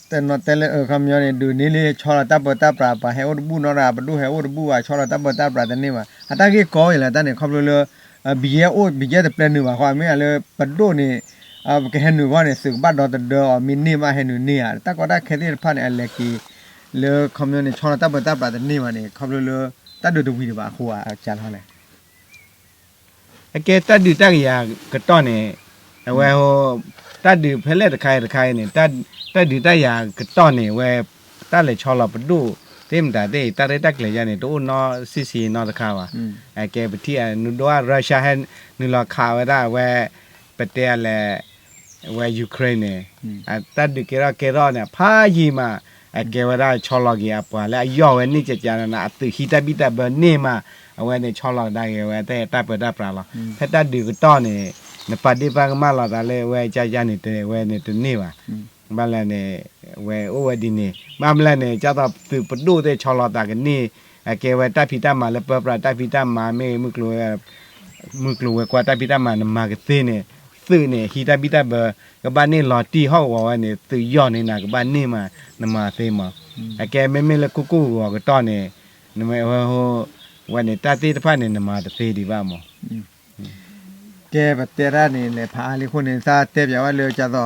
တနီၤတဲလၢအခီပညီန့ၣ် ဒုးန့ၢ်လၢဆီလီၤတၢ်ပၢတၢ်ပြး ပှၤဟဲအိၣ်တဘူၣ်နီတဂၤ ပဒိၣ်ဟဲအိၣ်တဘူၣ်ဘၣ် ဆီလီၤတၢ်ပၢတၢ်ပြးတန့ၢ်ဘၣ် အတၢ်ဂ့ၢ်ကီဝဲလၢတၢ်န့ၣ် ခီဖျိလၢ ဘံၣ်ယဲၢ်အိၣ် ဘံၣ်ယဲၢ်တပျဲနုာ်ဘၣ်ဃီ မ့ၢ်လၢပဒိၣ်န့ၣ် ပကဟဲနုာ်ဃီန့ၣ် သုးကဘၣ်ဒီသဒၢအီၤ မ့ၢ်န့ၢ်မးဟဲနုာ်န့ၢ်ဧါ တၢ်ကီတၢ်ခဲသ့ၣ်တဖၣ်န့ၣ် အလဲၤက့ၤ လၢခီပညီန့ၣ် ဆီလီၤတၢ်ပၢတၢ်ပြးတန့ၢ်ဘၣ်န့ၣ် ခီဖျိလၢ တၢ်ဒုးတဝံၤတဘၣ်အဃိဧါ ကလဲၣ် အကဲတၢ်ဒုးတၢ်ယၤကတီၢ်န့ၣ် အဝဲ တၢ်ဒုးဖဲလဲၣ်တခါအံၤတခါအံၤန့ၣ် တၢ်ဒုးတၢ်ယၤကတီၢ်န့ၣ် ဝဲ တၢ်လဲၤဆီလီၤပဒိၣ်သ့ၣ်မတၤသ့ၣ် တၢ်ရဲၣ်တၢ်ကျဲၤယါန့ၣ် တအိၣ်နီတဆံဆံနီတခါဘၣ်. အကဲပထံၣ်အနုဒိ Russia ဟဲနုာ်လီၤခးဝဲဒၣ်အဝဲ ပတဲလဲၣ် ဝဲ Ukraine န့ၣ် တၢ်ဒုးကဲထီၣ်ကဲထီၣ်န့ၣ် ဖးယံာ်မး အကဲဝဲဒၣ်ဆီလီၤက့ၤအပှၤလၢအယီၢ်ဝဲန့ၢ်ကကန့ၣ် အသုးဟံးတၢ်ဘံၣ်တၢ်ဘၢန့ၢ်မး အဝဲန့ၣ်ဆီလီၤကဒါက့ၤဝဲတၢ်ပၢတၢ်ပြးလီၤ. ဖဲတၢ်ဒုးကတီၢ်န့ၣ် နပာ်ဒ့ၣ်ပာ်ကမၣ်လီၤသးလၢဝဲကယါန့ၣ် ဝဲန့ၣ်တန့ၢ်ဘၣ်. ဘၣ်လဲၣ်န့ၣ် ဝဲအိၣ်ဝဲဒ်န့ၣ် ဘၣ်မနုၤလဲၣ်န့ၣ် ကၢ်သိးသုးပဒိၣ်သ့ၣ်ဆီလီၤသးကန့ၢ် အကဲဝဲတၢ်ဖံးတၢ်မၤလၢပၢပြးတၢ်ဖံးတၢ်မၤမ့ၢ်ဂ့ၤ မုၢ်ကျိၤဝဲၤကွာ်တၢ်ဖံးတၢ်မၤနမၤကသ့န့ၣ် သုးန့ၣ် ဟံးတၢ်ဘံၣ်တၢ်ဘၢ ကဘၣ်န့ၢ်လီၤတံၢ်ဟီၣ်ကဝီၤဝဲန့ၣ် သုးယီၢ်န့ၢ်နၤကဘၣ်န့ၢ်မး နမၤသ့မး. အကဲမ့မ့ၢ်လၢကိၢ်ကိၢ်ဂီၤဂီၤကတီၢ်န့ၣ် နမ့ၢ်ဝဲ ဝဲန့ၣ် တၢ်သ့ၣ်တဖၣ်န့ၣ် နမၤတသ့ဒံးဘၣ်မး. ကဲပတဲတၢ်န့ၣ် လဲၤဖးအါလံအဃိန့ၣ် သးတဲပၠးဝဲလၢကၢ်သိး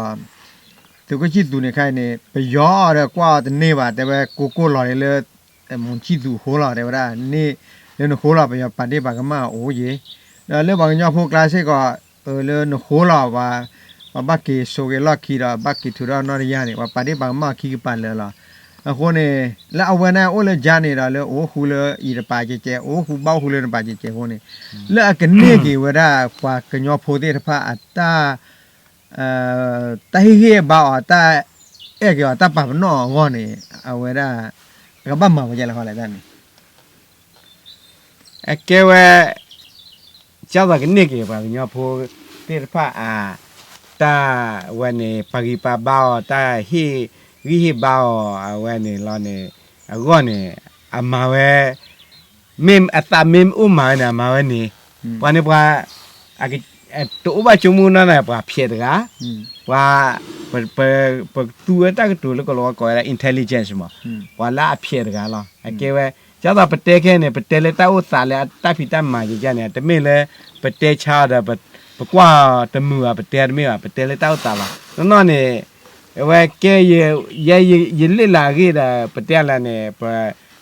သုးခိၣ်ဆံၣ်သူးန့ၣ်ခါအံၤန့ၣ် ပယီၤဒီးကွၢ်အီၤတန့ၢ်ဘၣ် တဲဝဲကိးကိၢ်လီၤန့ၣ်လၢ မုၢ်ဆံၣ်သူးဃိလီၤ တဲဝဲဒၣ် န့ၣ် လၢနဃိလီၤ ပယီၤပာ်ဒ့ၣ်ပာ်ကမၣ်အိၣ်ယ့ၣ် ဒီးလၢပှၤကညီဖိကျါစ့ၢ်ကီး လၢနဃိလီၤ ပှၤဘၣ်က့ၤစိာ်က့ၤလီၢ်ခံဒီး ဘၣ်က့ၤထုးထီၣ်နီၢ်တယၢ်န့ၣ် ပှၤပာ်ဒ့ၣ်ပာ်ကမၣ်ခံကပၤလၢာ်လီၤ. အဃိန့ၣ် လၢအဝဲန့ၣ်အိၣ်လၢကၠါန့ၣ်ဒီး လၢအိၣ်ဃူလၢအံၤတပၤကဲကဲ အိၣ်ဃူဘၣ်အိၣ်ဃူလၢနပၤကဲကဲအဃိန့ၣ် လၢအကန့ၢ်က့ၤဝဲဒၣ် ပှၤကညီဖိသ့ၣ်တဖၣ်အတၢ် တၢ်ဟ့ၣ်ဂံၢ်ဟ့ၣ်ဘါအီၤ တၢ်အဲၣ်က့ၤအီၤ တၢ်ပာ်ပနီၣ်အီၤအဂီၢ်န့ၣ် အဝဲဒၣ် အကဘၣ်မၤဝဲဒ်လဲၣ်ဃီလဲၣ်တၢ်န့ၣ် အကဲဝဲ ကၢ်သိးကန့ၢ်က့ၤပှၤကညီဖိသ့ၣ်တဖၣ်အ တၢ်ဝဲန့ၣ် ပာ်ဂံၢ်ပာ်ဘါအီၤ တၢ်ဟ့ၣ်ဂံၢ်ဟ့ၣ်ဘါအီၤ အဝဲန့ၣ်လီၤန့ၣ် အဂီၢ်န့ၣ် အမၤဝဲ မ့ၢ်အသးမ့ၢ်အိၣ်မၤဝဲန့ၣ် အမၤဝဲန့ၣ် ပှၤန့ၣ်ပှၤ တအိၣ်ဘၣ်ဆိကမိၣ်နီၢ်န့ၣ် ပှၤဖျဲးတဂၤ ပှၤ ပသူဝဲတၢ်ကတိၤလၢကလီၤဝါကိးဝဲဒၣ် intelligence မး ပှၤလၢအဖျဲးတဂၤလီၤ. အကဲဝဲ ကၢ်သိးပတဲခဲန့ၣ် ပတဲလၢတၢ်အိၣ်သးလၢတၢ်ဖံးတၢ်မၤယကန့ၣ် တမ့ၢ်လၢ ပတဲဆါဒီး ပကွၢ်တမုာ်ဘၣ် ပတဲတမ့ၢ်ဘၣ် ပတဲလၢတၢ်အိၣ်သးလီၤ. နီၢ်နီၢ်န့ၣ် အဝဲကဲ ယဲယလ့ၣ်လၢအဂ့ၢ်ဒီး ပတဲလဲၣ်န့ၣ်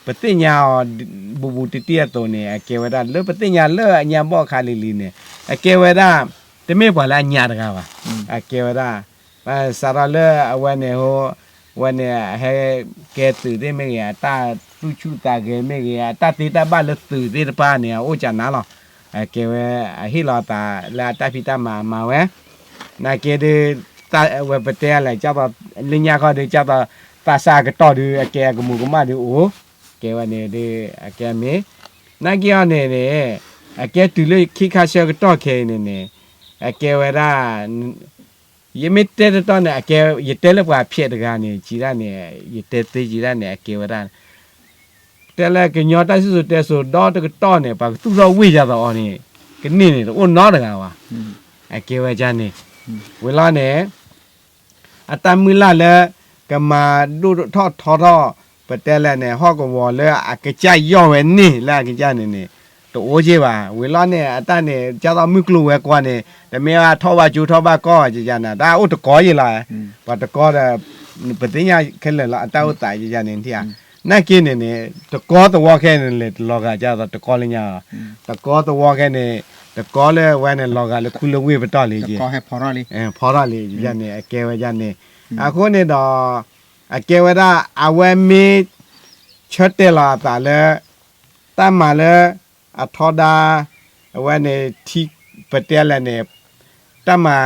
ပသ့ၣ်ညါအီၤ ဘူးဘူးတံၢ်တံၢ်အသိးန့ၣ် အကဲဝဲဒၣ် လၢပသ့ၣ်ညါလၢအညါဘီၣ်အခါလံၤလံၤန့ၣ် အကဲဝဲဒၣ် တမ့ၢ်ပှၤလၢအညါတဂၤဘၣ်. အကဲဝဲဒၣ် စးထီၣ်လၢအဝဲန့ၣ် ဝဲန့ၣ် အဟဲကဲသုးသ့ၣ်မ့ၢ်ဂ့ၤ အတၢ်သူၣ်ဆူၣ်သးဂဲၤမ့ၢ်ဂ့ၤ အတၢ်သ့တၢ်ဘၣ်လၢသုးသ့ၣ်တဖၣ်န့ၣ် အအိၣ်ကနၤလီၤ. အကဲဝဲ အဟ့ၣ်လီၤသးလၢအတၢ်ဖံးတၢ်မၤအမၤဝဲ နာ်က့ဒီး ဝဲပတဲလဲၣ် ကၢ်သိး လၢညါခီဒီး ကၢ်သိး သးစၢ်ကတီၢ်ဒီး အကဲအကမူးကမၣ်ဒီးအိၣ် ကဲဝဲန့ၣ်ဒီး အကဲမ့ၢ် နာ်က့အီၤန့ၣ်န့ၣ် အကဲတုၤလၢခံခါဆၢကတီၢ်ခဲအံၤန့ၣ်န့ၣ် အကဲဝဲဒၣ် ယမ့ၢ်တဲတတီၢ်န့ၣ် အကဲ ယတဲလၢပှၤဖျဲးတဂၤန့ၣ် ကံဒၣ်န့ၣ် ယတဲသ့ကံဒၣ်န့ၣ် အကဲဝဲဒၣ် တဲလၢကညီတၢ်စံၣ်စိၤတဲစိၤဒီတကတီၢ်န့ၣ် ပှၤကသူၣ်ထီၣ်ဝ့ၢ်ယၤသးအီၤန့ၣ် ကန့ၢ်န့ၣ် တအိၣ်နီတဂၤဘၣ်. အကဲဝဲဒၣ်န့ၣ် ဝံၤလီၤန့ၣ် အတၢ်မုၢ်လၢ်လၢ ကမၤဒိၣ်ထီၣ်ထီထီၣ် ပတဲလဲၣ်န့ၣ် ဟီၣ်ကဝီၤလၢအကစၢ်ယီၢ်ဝဲန့ၢ်လၢအကစၢ်န့ၣ်န့ၣ် တအိၣ်က့ဘၣ်. ဝံၤလီၤန့ၣ် အတၢ်န့ၣ် ကၢ်သိးမုၢ်ကျိၤဝဲၤကွာ်န့ၣ် တမ့ၢ်ဘၣ်ထီၣ်ဘၣ်ကၠိထီၣ်ဘၣ်ကီၢ်ကကန့ၣ် တၢ်အိၣ်တကီယံၤလီၤ. ပှၤတကီဒီး ပသ့ၣ်ညါခဲလၢာ်လီၤ အတၢ်အိၣ်သးကကန့ၣ်ထံၣ်ဧါ. နာ်က့န့ၣ်န့ၣ် တကီသဝီခဲန့ၣ်လဲၤတလီၤဂာ်ကၢ်သိးတကီလၢညါလီၤ. တကီသဝီခဲန့ၣ် တကီလၢဝဲန့ၣ် လီၤဂာ်လၢခူလၢဝ့ၢ်ပတီၢ်လံက့ ဖီထီၣ်လံ ယန့ၣ် အကဲဝဲဒၣ်န့ၣ်. အဃိန့ၣ်ဒီး အကဲဝဲဒၣ် အဝဲမ့ၢ် ဆၢတဲာ်လီၤအသးလၢ တၢ်မၤလၢ အထီဒါ အဝဲန့ၣ် ထံ ပတဲလဲၣ်န့ၣ် တၢ်မၤ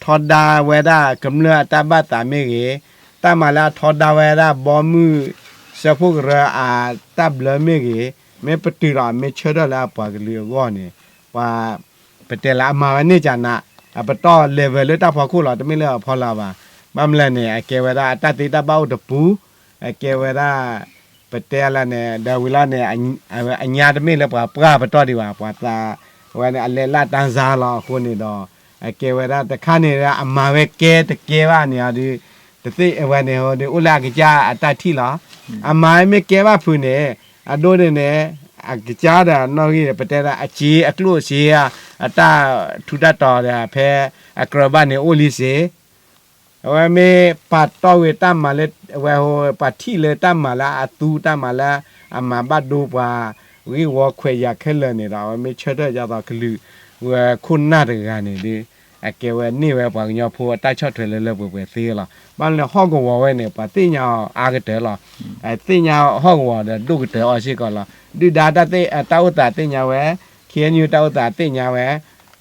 ထီဒါဝဲဒၣ်ကမျၢၢ်အတၢ်ဘၣ်သးမ့ၢ်ဂ့ၤ, တၢ်မၤလၢအထီဒါဝဲဒၣ်ဘီမုၢ် စၢဖှိၣ်ကရၢအတၢ်ဘျၢမ့ၢ်ဂ့ၤ, မ့ၢ်ပတုာ်ဒီးမ့ၢ်ဆၢထၢၣ်လၢအပှၤကလုာ်အဂီၢ်န့ၣ် ပှၤ ပတဲလၢအမၤဝဲန့ၢ်ကနး အပတီၢ် level လၢတၢ်ဖီခိၣ်လီၤ တမ့ၢ်လၢအဖီလာ်ဘၣ်. ဘၣ်မနုၤလဲၣ်န့ၣ် အကဲဝဲဒၣ်အတၢ်သ့တၢ်ဘၣ်အိၣ်တပူၤ, အကဲဝဲဒၣ် ပတဲလၢန့ၣ် ဒီးဝံၤလီၤန့ၣ် အညါတမ့ၢ်လၢပှၤပှၢ်ပတီၢ်ဒံးဘၣ် ပှၤသး အဝဲန့ၣ် အလဲၤလၢတၢ်စါလီၤအဃိန့ၣ်ဒီး အကဲဝဲဒၣ်တခါန့ၣ် အမၤဝဲကဲတကဲဘၣ်န့ၣ်ဒီး တသ့ၣ်အဝဲန့ၣ်ဒီး အိၣ်လၢအကစၢ်အတၢ်ထံၣ်လီၤ. အမၤဝဲမ့ၢ်ကဲဘၣ်ဖုးန့ၣ် အဒိန့ၣ်န့ၣ် အကစၢ်ဒီးနီၣ်ဂံၢ် ပတဲဒၣ်အစ့အကျိၣ်စ့ အတၢ်ထူးတၢ်တီၤဒီး ဖဲအကြၢးဘၣ်န့ၣ်အိၣ်လံစ့ အဝဲမ့ၢ်ပာ်တီၢ်ဝံၤတၢ်မၤလၢ အဝဲ ပှၤထံၣ်လၢတၢ်မၤလၢအသူတၢ်မၤလၢ အမၤဘၣ်ဒိပှၤ ဂ့ၢ်ဝီခွဲးယာ်ခဲလၢာ်န့ၣ်ဒီး အဝဲမ့ၢ်ဆၢထၢၣ်ဒ်သိးကလုာ်ဝဲခိၣ်နၢ်တဂၤန့ၣ်ဒီး အကဲဝဲန့ၢ်ဝဲပှၤကညီဖိအတၢ်ဆီၣ်ထွဲလၢလၢပှဲၤပှဲၤသ့လီၤ. ဘၣ်မနုၤလဲၣ် ဟီၣ်ကဝီၤဝဲန့ၣ် ပှၤသ့ၣ်ညါအီၤအါကတၢၢ်လီၤ. အသ့ၣ်ညါဟီၣ်ကဝီၤဒီးဒိၣ်ကတၢၢ်အီၤစ့ၢ်ကီးလီၤ. ဒုၣ်ဒါတၢ်အိၣ်သးသ့ၣ်ညါဝဲ, ခ့ၣ်အဲၣ်ယူၣ်တၢ်အိၣ်သးသ့ၣ်ညါဝဲ,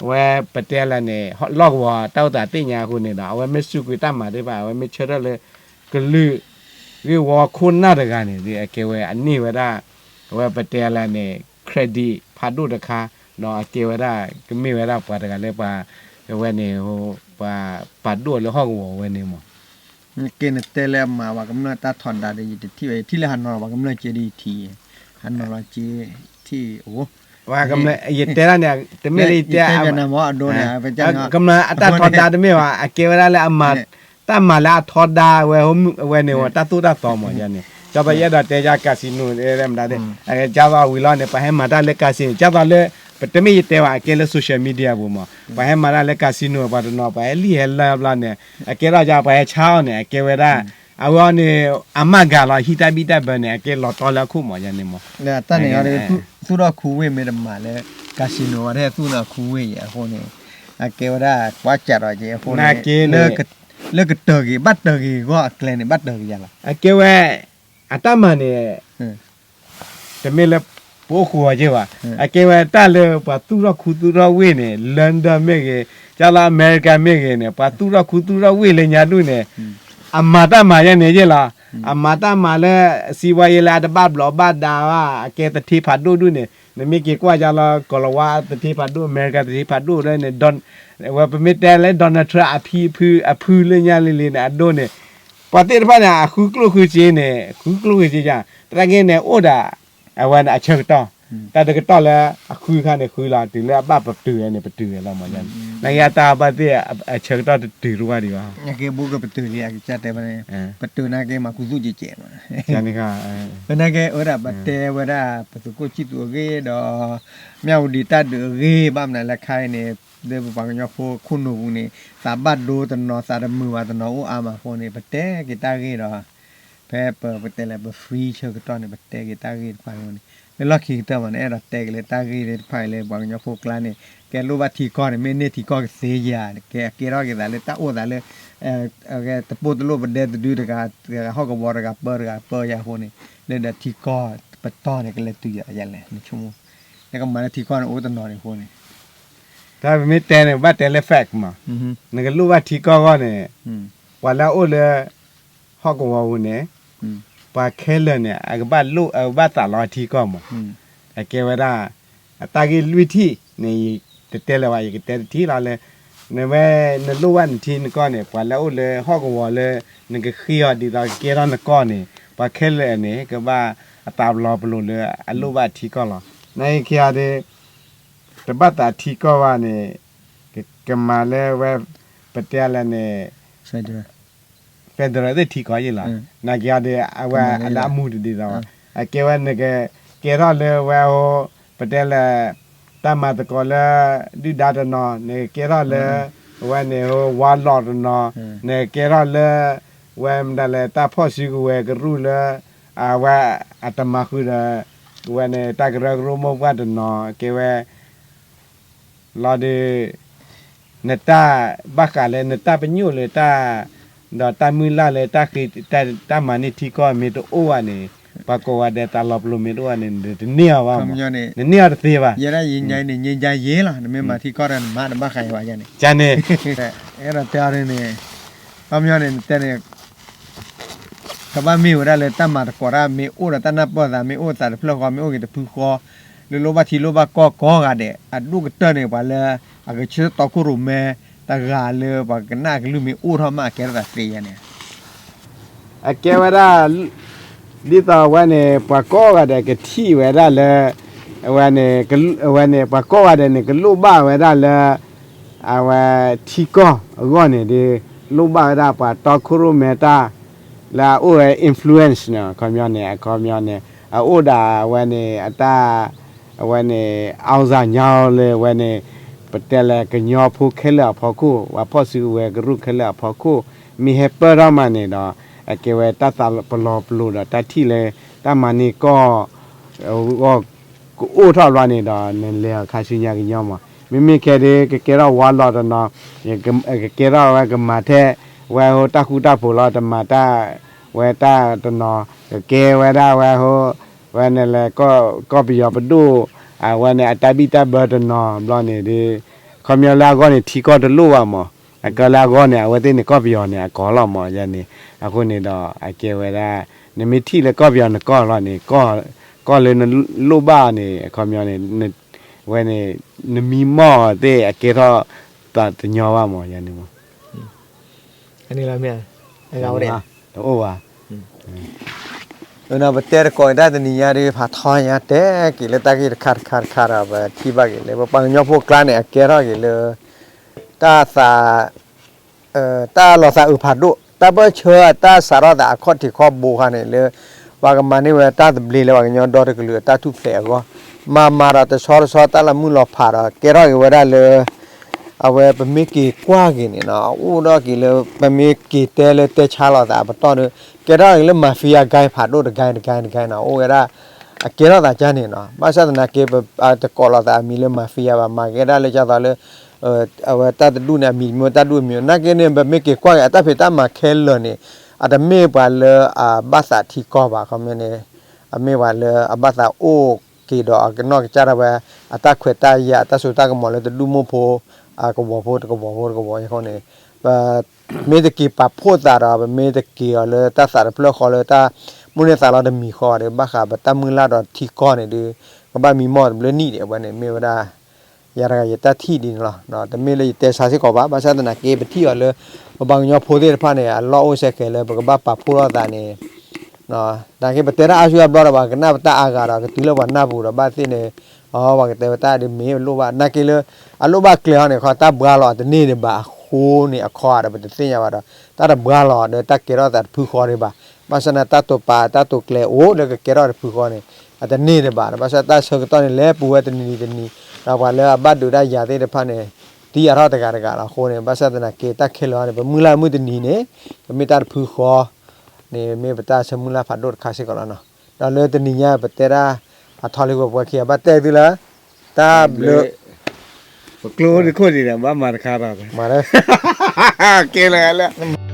အဝဲပတဲလၢန့ၣ် လီၢ်ကဝီၤတၢ်အိၣ်သးသ့ၣ်ညါအဃိန့ၣ်ဒီး အဝဲမ့ၢ်စူးကွံာ်တၢ်မၤသ့ၣ်တဖၣ် အဝဲမ့ၢ်ဆၢထၢၣ်လၢ ကလုာ်ဂ့ၢ်ဝီခိၣ်နၢ်တဂၤန့ၣ်ဒီး အကဲဝဲအန့ၢ်ဝဲဒၣ် အဝဲပတဲလၢန့ၣ် credit ဖးဒိၣ်တခါ, ဒီးအကဲဝဲဒၣ် ကမ့ၢ်ဝဲဒၣ်ပှၤတဂၤလၢပှၤ အဝဲန့ၣ် ပှၤပာ်ဒိၣ်လၢဟီၣ်ကဝီၤဝဲန့ၣ်မး. ကဲနတဲလၢအမၤပှၤကမျၢၢ်တၢ်ထီဒါဒီး ယတထံၣ်ဘၣ် ယထံၣ်လၢဟးနီၤလီၤပှၤကမျၢၢ်က့ဒ်ယထံၣ်, ဟးနီၤလီၤက့ထံၣ်အိၣ် ယတဲဒၣ်န့ၣ် တမ့ၢ်လၢယတဲ ကမျၢၢ်အတၢ်ထီဒါတမ့ၢ်ဘၣ် အကဲဝဲဒၣ်လၢအမၤ တၢ်မၤလၢအထီဒါဝဲ ဝဲန့ၣ်ဝဲတၢ်သိၣ်တၢ်သီမးန့ၣ်, ကၢ်သိးယအဲၣ်ဒိးတဲယါ casino မတၤဒ့, ကၢ်သိးဝံၤလီၤန့ၣ် ပှၤဟဲမၤတၢ်လၢ casino ကၢ်သိးလၢ ပတမ့ၢ်ယတဲဘၣ် အကဲလၢ social media ပူၤမး ပှၤဟဲမၤတၢ်လၢ casino ပှၤတနီၤ ပှၤဟဲလံၣ်ဟဲလၢဘျီန့ၣ် အကဲထီၣ်ယါ ပှၤဟဲဆါအီၤန့ၣ် အကဲဝဲဒၣ် အဝဲအီၤန့ၣ် အမၢ်ဂၤလီၤ ဟံးတၢ်ဘံၣ်တၢ်ဘၢန့ၣ် အကဲလီၤတီလၢအခိၣ်မးယါန့ၣ်မး, တၢ်န့ၣ် သူၣ်ထီၣ်ခူဝ့ၢ်မ့ၢ်တမၤလၢ casino ဝဲတဟဲသူၣ်ထီၣ်ခူဝ့ၢ်ယဲအဃိန့ၣ် အကဲဝဲဒၣ်ကွၢ်စးဒီးက့အဃိန့ၣ် လၢကတၢၢ်က့ၤ ဘၣ်တၢၢ်က့ၤဂီၢ်အကျဲန့ၣ် ဘၣ်တၢၢ်က့ၤယါလီၤ. အကဲဝဲ အတၢ်မၤန့ၣ် တမ့ၢ်လၢ ပအိၣ်ဃူအီၤက့ဘၣ်, အကဲဝဲတၢ်လၢပှၤသူၣ်ထီၣ်ခူသူၣ်ထီၣ်ဝ့ၢ်န့ၣ် London မ့ၢ်ဂ့ၤ, ကၢ်လီၤ America မ့ၢ်ဂ့ၤန့ၣ် ပှၤသူၣ်ထီၣ်ခူသူၣ်ထီၣ်ဝ့ၢ်လၢညါဒူၣ်န့ၣ် အမၤတၢ်မၤယဲန့ၣ်ယဲလီၤ. အမၤတၢ်မၤလၢ စံးဝါယဲလၢအတဘၣ်ဘျီးဘၣ်ဒါဘၣ် အကဲသထ့ဖးဒိၣ်ဒူၣ်န့ၣ် နမ့ၢ်က့ၤကွၢ်ကၢ်လီၤ ကီၤလၤဝါသထ့ဖးဒိၣ် America သထ့ဖးဒိၣ်လၢန့ၣ် ဝဲပမ့ၢ်တဲလၢ Donald Trump အဖံအဖု အဖုလၢညါလံၤလံၤန့ၣ် အဒိန့ၣ် ပှၤသ့ၣ်တဖၣ်န့ၣ် အဃုကျိၣ်ဃုစ့န့ၣ် ဃုကျိၣ်ဃုစ့ယါ, တၢ်က့န့ၣ် အိၣ်ဒၣ် အဝဲန့ၣ်အဆၢကတီၢ်, တၢ်တကတီၢ်လၢအဃုခါန့ၣ်ဃုလီၤ တုၤလၢအဘၣ်ပတုာ်ဝဲန့ၣ် ပတုာ်ဝဲလီၤမး, နာ်က့အတၢ်ဘၣ်သ့ၣ်အဆၢကတီၢ်တတုၤတဝၢ်ဒံးဘၣ်, ပတုာ်နာ်က့မၤခူသူၣ်ကဲးကဲးမး, ပနာ်က့ ပတဲဝဲဒၣ် ပသုးခိၣ်ဆံသူးအဂ့ၢ်ဒီး မၠၣ်ဝတံၤတၢ်ဒုးအဂ့ၢ် ဘၣ်မနုၤလဲၣ်ခါအံၤန့ၣ် လၢပပှၤကညီဖိခိၣ်နူာ်ပူၤန့ၣ် သးဘၣ်ဒိတနီၤ သးတမုာ်ဘၣ်တနီၤအိၣ်အါမးအဃိန့ၣ် ပတဲက့ၤတၢ်ဂ့ၢ်ဒီး ဖဲပ ပတဲလၢပ free ဆၢကတီၢ်န့ၣ် ပတဲက့ၤတၢ်ဂ့ၢ်တဖၣ်အဃိန့ၣ် လၢလီၢ်ခံကတၢၢ်မးန့ၣ် အဲၣ်ဒိးတဲက့ၤလၢတၢ်ဂ့ၢ်သ့ၣ်တဖၣ်အံၤလၢပှၤကညီဖိကျါန့ၣ် ကဲလိၣ်ဘၣ်ထံကီၢ်န့ၣ် မ့ၢ်န့ၢ်ထံကီၢ်ကသ့ယၤ ကဲအကဲထီၣ်က့ၤသးလၢတၢ်အိၣ်သးလၢ တပိၢ်တလိၣ်ပဒဲတဒုတဂၤ တဂၤဟီၣ်ကဝီၤတဂၤပၢတဂၤပၢယၤအဃိန့ၣ် လၢဒီးထံကီၢ်ပတီၢ်န့ၣ် ကလဲၤတုၤယၤယလဲၣ် နဆိကမိၣ် လၢကမၤလၢထံကီၢ်န့ၣ် အိၣ်တနီၤန့ၣ်အဃိန့ၣ် တၢ်ပမ့ၢ်တဲန့ၣ် ဘၣ်တဲလၢ fact မး, နကလိၣ်ဘၣ်ထံကီၢ်အဂီၢ်န့ၣ် ပှၤလၢအအိၣ်လၢ ဟီၣ်ကဝီၤပူၤန့ၣ် ပှၤခဲလၢာ်န့ၣ် အကဘၣ်လိၣ် အကဘၣ်သးလီထံကီၢ်မး, အကဲဝဲဒၣ် အတၢ်ဂ့ၢ်လွံၢ်ထံၣ်န့ၣ် ယတတဲလၢၤဘၣ် ယကတဲတထံၣ်လီၤလၢ နဝဲ နလိၣ်ဘၣ်နထံနကီၢ်န့ၣ် ပှၤလၢအအိၣ်လၢဟီၣ်ကဝီၤလၢ နကဃ့အီၤဒ်သိးကကဲထီၣ်နကီၢ်န့ၣ် ပှၤခဲလၢာ်န့ၣ် ကဘၣ်အသးပလီပလိာ်လၢအလိၣ်ဘၣ်ထံကီၢ်လီၤ. နာ်က့ခံဂၤဒ် တဘၣ်သးထံကီၢ်ဘၣ်န့ၣ် ကမၤလၢဝဲ ပတဲလၢန့ၣ် federal federal သ့ၣ်ထံကီၢ်ယဲၢ်လီၤ. နာ်က့ၤအီၤဒီး အဝဲအလၢအမူတဒ်သိးဘၣ်. အကဲဝဲန့ၣ်ကကဲထီၣ်လၢဝဲဟိ ပတဲလၢ တၢ်မၤသကိးလၢ ဒုၣ်ဒါတနီၤ နကကဲထီၣ်လၢ အဝဲန့ၣ်ဟိ ဝါလီၤတနီၤ နကကဲထီၣ်လၢ ဝဲမတၤလဲၣ် တၢ်ဖီၣ်စုကဝဲၤကရူၢ်လၢ အဝဲအတမၤဃုာ်ဒီး ဝဲန့ၣ် တၢ်ကရၢကရိမိၢ်ပှၢ်တနီၤ ကဲဝဲ လီၤဒီး နတၢ်ဘၣ်ဃးလၢနတၢ်ပညိၣ်လၢတၢ် ဒီးတၢ်မုၢ်လၢ်လၢတၢ်ဃ့ တၢ်မၤန့ၢ်ထံကီၢ်မ့ၢ်တအိၣ်ဘၣ်န့ၣ် ပှၤကိးဂၤဒဲးတၢ်လီၤပလိာ်မ့ၢ်တအိၣ်ဘၣ်န့ၣ် နတန့ၢ်အီၤဘၣ်မး, နန့ၢ်အီၤတသ့ဘၣ်. ယဲဒၣ်ယညါအံၤန့ၣ် ငြိမ်းချမ်းရေးလီၤ, နမ့ၢ်မၤထံကီၢ်ဒီးနမၤတဘၣ်ဃးအံၤဘၣ်ယဲန့ၣ်, န့ၣ် အဲၣ်ဒိးတဲအီၤဒ်န့ၣ်, ခီပညီန့ၣ် နတဲန့ၣ် ကဘၣ်မ့ၢ်ဝဲဒၣ်လၢတၢ်မၤသကိးတၢ်မ့ၢ်အိၣ်ဒီးတၢ်နၢ်ပၢၢ်သး မ့ၢ်အိၣ်သးတဖျၢၣ်ဃီ မ့ၢ်အိၣ်က့ၤတဖုဃီ, လၢလိၣ်ဘၣ်ထံလိၣ်ဘၣ်ကီၢ်ကိးဂၤဒဲး အဒိၣ်ကတၢၢ်န့ၣ် ပှၤလၢ အကဆၢတီခိၣ်ရိၣ်မဲ တဂၤလၢပှၤကနၣ်အကလုၢ်မ့ၢ်အိၣ်ထီၣ်မး အကဲထီၣ်သးသ့ယဲန့ၣ် အကဲဝဲဒၣ် ဒ်သိးအဝဲန့ၣ် ပှၤကိးဂၤဒဲးကထံၣ်ဝဲဒၣ်လၢ အဝဲန့ၣ် အဝဲန့ၣ် ပှၤကိးဂၤဒဲးန့ၣ် ကလိၣ်ဘၣ်ဝဲဒၣ်လၢ အဝဲထံကီၢ်အဂီၢ်န့ၣ်ဒီး လိၣ်ဘၣ်ဝဲဒၣ်ပှၤတီခိၣ်ရိၣ်မဲတၢ် လၢအအိၣ်ဝဲ influence န့ၣ် အခီပညီန့ၣ် အခီပညီန့ၣ် အအိၣ်ဒၣ်အဝဲန့ၣ် အတၢ် အဝဲန့ၣ် အောင်ဇာနည်လၢအဝဲန့ၣ် ပတဲလၢကညီဖိခဲလၢာ်အဖီခိၣ် ပှၤဖီၣ်စုကဝဲၤကရူၢ်ခဲလၢာ်အဖီခိၣ် မ့ၢ်ဟဲပၢၢ်ထီၣ်မးန့ၣ်ဒီး အကဲဝဲတၢ်သးပလီၤပလိာ်ဒီးတၢ်ထံၣ်လၢ တၢ်မၤန့ၢ်ကီၢ် အဂီၢ် ကအိၣ်ထီၣ်ဘျီန့ၣ်ဒီး နလဲၤအီၤခါဆူညါကညီမး, မ့မ့ၢ်ခဲဒ် ကကဲထီၣ်ဝါလီၤတနီၤ ကကဲထီၣ်ဝဲကမၤထဲ ဝဲဟိတၢ်ဃူတၢ်ဖိးလီၤ တမၤတၢ် ဝဲတၢ်တနီၤ ကကဲဝဲဒၣ်ဝဲဟိ ဝဲန့ၣ်လဲၤ ကီၢ်ပယီၤပဒိၣ် အဝဲန့ၣ်အတၢ်ဘံၣ်တၢ်ဘၢတနီၤဘျီန့ၣ်ဒီး ခီပညီလၢအဂီၢ်န့ၣ် ထံကီၢ်တလိၣ်ဘၣ်မး, အကလၢအဂီၢ်န့ၣ် အဝဲသ့ၣ်န့ၣ် ကီၢ်ပယီၤန့ၣ် အကီၢ်လီၤမးယဲန့ၣ်, အဃိန့ၣ်ဒီး အကဲဝဲဒၣ် နမ့ၢ်ထံၣ်လၢကီၢ်ပယီၤနကီၢ်လီၤန့ၣ် ကီၢ်လၢနလိၣ်ဘၣ်န့ၣ် အခီပညီန့ၣ် ဝဲန့ၣ် နမံမီၢ်သ့ၣ်အကဲထီၣ်သးတညီဘၣ်မးယဲန့ၣ်မး တအိၣ်ဘၣ်. ပတဲတကိးအံၤတၢ်တနံၤညါဒ်ဖးထီညါတဲက့ၤလၢတၢ်ဂ့ၢ်တခါတခါတခါဒီး ပထံၣ်ဘၣ်က့ၤလၢ ပပှၤကညီဖိကျါန့ၣ် အကဲထီၣ်က့ၤလၢ တၢ်သး တၢ်လီၤသးအုးဖးဒိၣ် တၢ်ပၢၢ်ဆၢတၢ်စးထီၣ်သးအခီၣ်ထံးခီၣ်ဘိခါန့ၣ်လၢ ပှၤကမၤန့ၢ်ဝဲတၢ်သဘျ့လၢပှၤကညီဒီတကလုာ်အတၢ်ထူၣ်ဖျဲးအဂီၢ် မၤမၤဒီးတဆီတဆီတၢ်လီၤမုၢ်လီၤဖးဒီး ကဲထီၣ်က့ၤဝဲဒၣ်လၢ အဝဲပမ့ၢ်က့ၤကွၢ်က့ၤန့ၣ်နီၤ အိၣ်ဒီးက့ၤလၢ ပမ့ၢ်က့ၤတဲလၢတဲဆါလိာ်သးအပတီၢ်ဒီး ကဲထီၣ်က့ၤလၢ mafia gang ဖးဒိၣ်တဂၤတဂၤတဂၤနီၤ အိၣ်ဝဲဒၣ် အကဲထီၣ်သးကါန့ၣ်နီၤ ဘၣ်ဆၣ်သနာ်က့ တကိးလိာ်သးအမံၤလၢ mafia ဘၣ် မၤကဲဒၣ်လၢကသိးလၢ အဝဲတၢ်တဒူၣ်န့ၣ် အမံၤတမံၤ တၢ်ဒူၣ်အမံၤ နာ်က့န့ၣ် ပမ့ၢ်က့ၤကွၢ်က့ၤအတၢ်ဖံးတၢ်မၤခဲလၢာ်န့ၣ် အတမ့ၢ်ပှၤလၢအဘၣ်သးထံကီၢ်ဘၣ် ခီမ့ၢ်န့ၣ် အမ့ၢ်ပှၤလၢအဘၣ်သးအိၣ်က့ၤဒီးအကနီၢ်ကစၢ်ဒၣ်ဝဲ အတၢ်ခွဲးတၢ်ယာ် အတၢ်စိတၢ်ကမီၤလၢတဒူၣ်မိၢ်ဖိ အကဝီၤဖိတကဝီၤဖိတကဝီၤအဃိန့ၣ် ပမ့ၢ်တက့ၤပာ်ဖှိၣ်သးဒီး ပမ့ၢ်တက့ၤအီၤလၢတၢ်သးတဖျၢၣ်ဃီလၢတၢ်မိၣ်န့ၢ်သးလီတမံၤဃီဒီး ဘၣ်ဃးပတၢ်မုၢ်လၢ်ဒီးထံကီၢ်န့ၣ်ဒီး ကဘၣ်မံမီၢ်တဘျုးနံၣ်ဒီး အဝဲန့ၣ်မ့ၢ်ဝဲဒၣ် ယၤတဂၤယတၢ်ထံၣ်ဒ်န့ၣ်လီၤ. တမ့ၢ်လၢယတဲဆါစ့ၢ်ကီးဘၣ် ဘၣ်ဆၣ်သနာ်က့ ပထံၣ်အီၤလၢ ပပှၤကညီဖိသ့ၣ်တဖၣ်န့ၣ် အလီၢ်အိၣ်စဲဃဲးလၢပကဘၣ်ပာ်ဖှိၣ်ထီၣ်သးန့ၣ် နာ်က့ ပတဲတၢ်အါစုအါဘျီဒီး ပှၤကနၣ်ပတၢ်အါဂၤဒီး ကတုၤလၢပှၤနၢ်ပူၤဒီး ဘၣ်သ့ၣ်န့ၣ် အဝဲကတဲဝဲတၢ်ဒ်မ့ၢ်လိၣ်ဘၣ် နာ်က့လၢ အလိၣ်ဘၣ်ကျဲၤဟီန့ၣ် ခီတၢ်ဘှါလီၤအတန့ၢ်ဒံးဘၣ်အဃိန့ၣ် အခီဒီးပတသ့ၣ်ညါဘၣ်ဒီး တၢ်တဘှါလီၤဒီးတၢ်ကဲထီၣ်သးတဖုဃီဒံးဘၣ်. ဘၣ်ဆၣ်န့ၣ် တၢ်တိာ်ပာ်တၢ်တိာ်ကျဲၤအိၣ်လၢကကဲထီၣ်တဖုဃီန့ၣ် အတန့ၢ်ဒံးဘၣ်ဒီး ဘၣ်ဆၣ်တၢ်ဆၢကတီၢ်န့ၣ် လဲၤပူၤဝဲတနံၤတနံၤ ဒီးပှၤလၢအဘၣ်ဒုးတၢ်ယၤသ့ၣ်တဖၣ်န့ၣ် သံအါထီၣ်တဂၤတဂၤလီၤ. အဃိန့ၣ် ဘၣ်ဆၣ်သနာ်က့ တၢ်ခဲလၢာ်န့ၣ် ပမုၢ်လၢ်မုၢ်တနံၤန့ၣ် ကမ့ၢ်တၢ်တဖုဃီ န့ၣ်မ့ၢ်ပတၢ်ဆၢမုၢ်လၢ်ဖးဒိၣ်တခါစ့ၢ်ကီးလီၤ. ဒီးလၢတနံၤညါပတဲဒၣ် အထီလံ ပှၤခံဂၤဘၣ်တဲသုလၢ တၢ်ဘျုး ပကျိဒ်ခိၣ်ဒံးဒီး ဘၣ်မၤတခါဒီး မၤလၢ ကဲလၢလၢ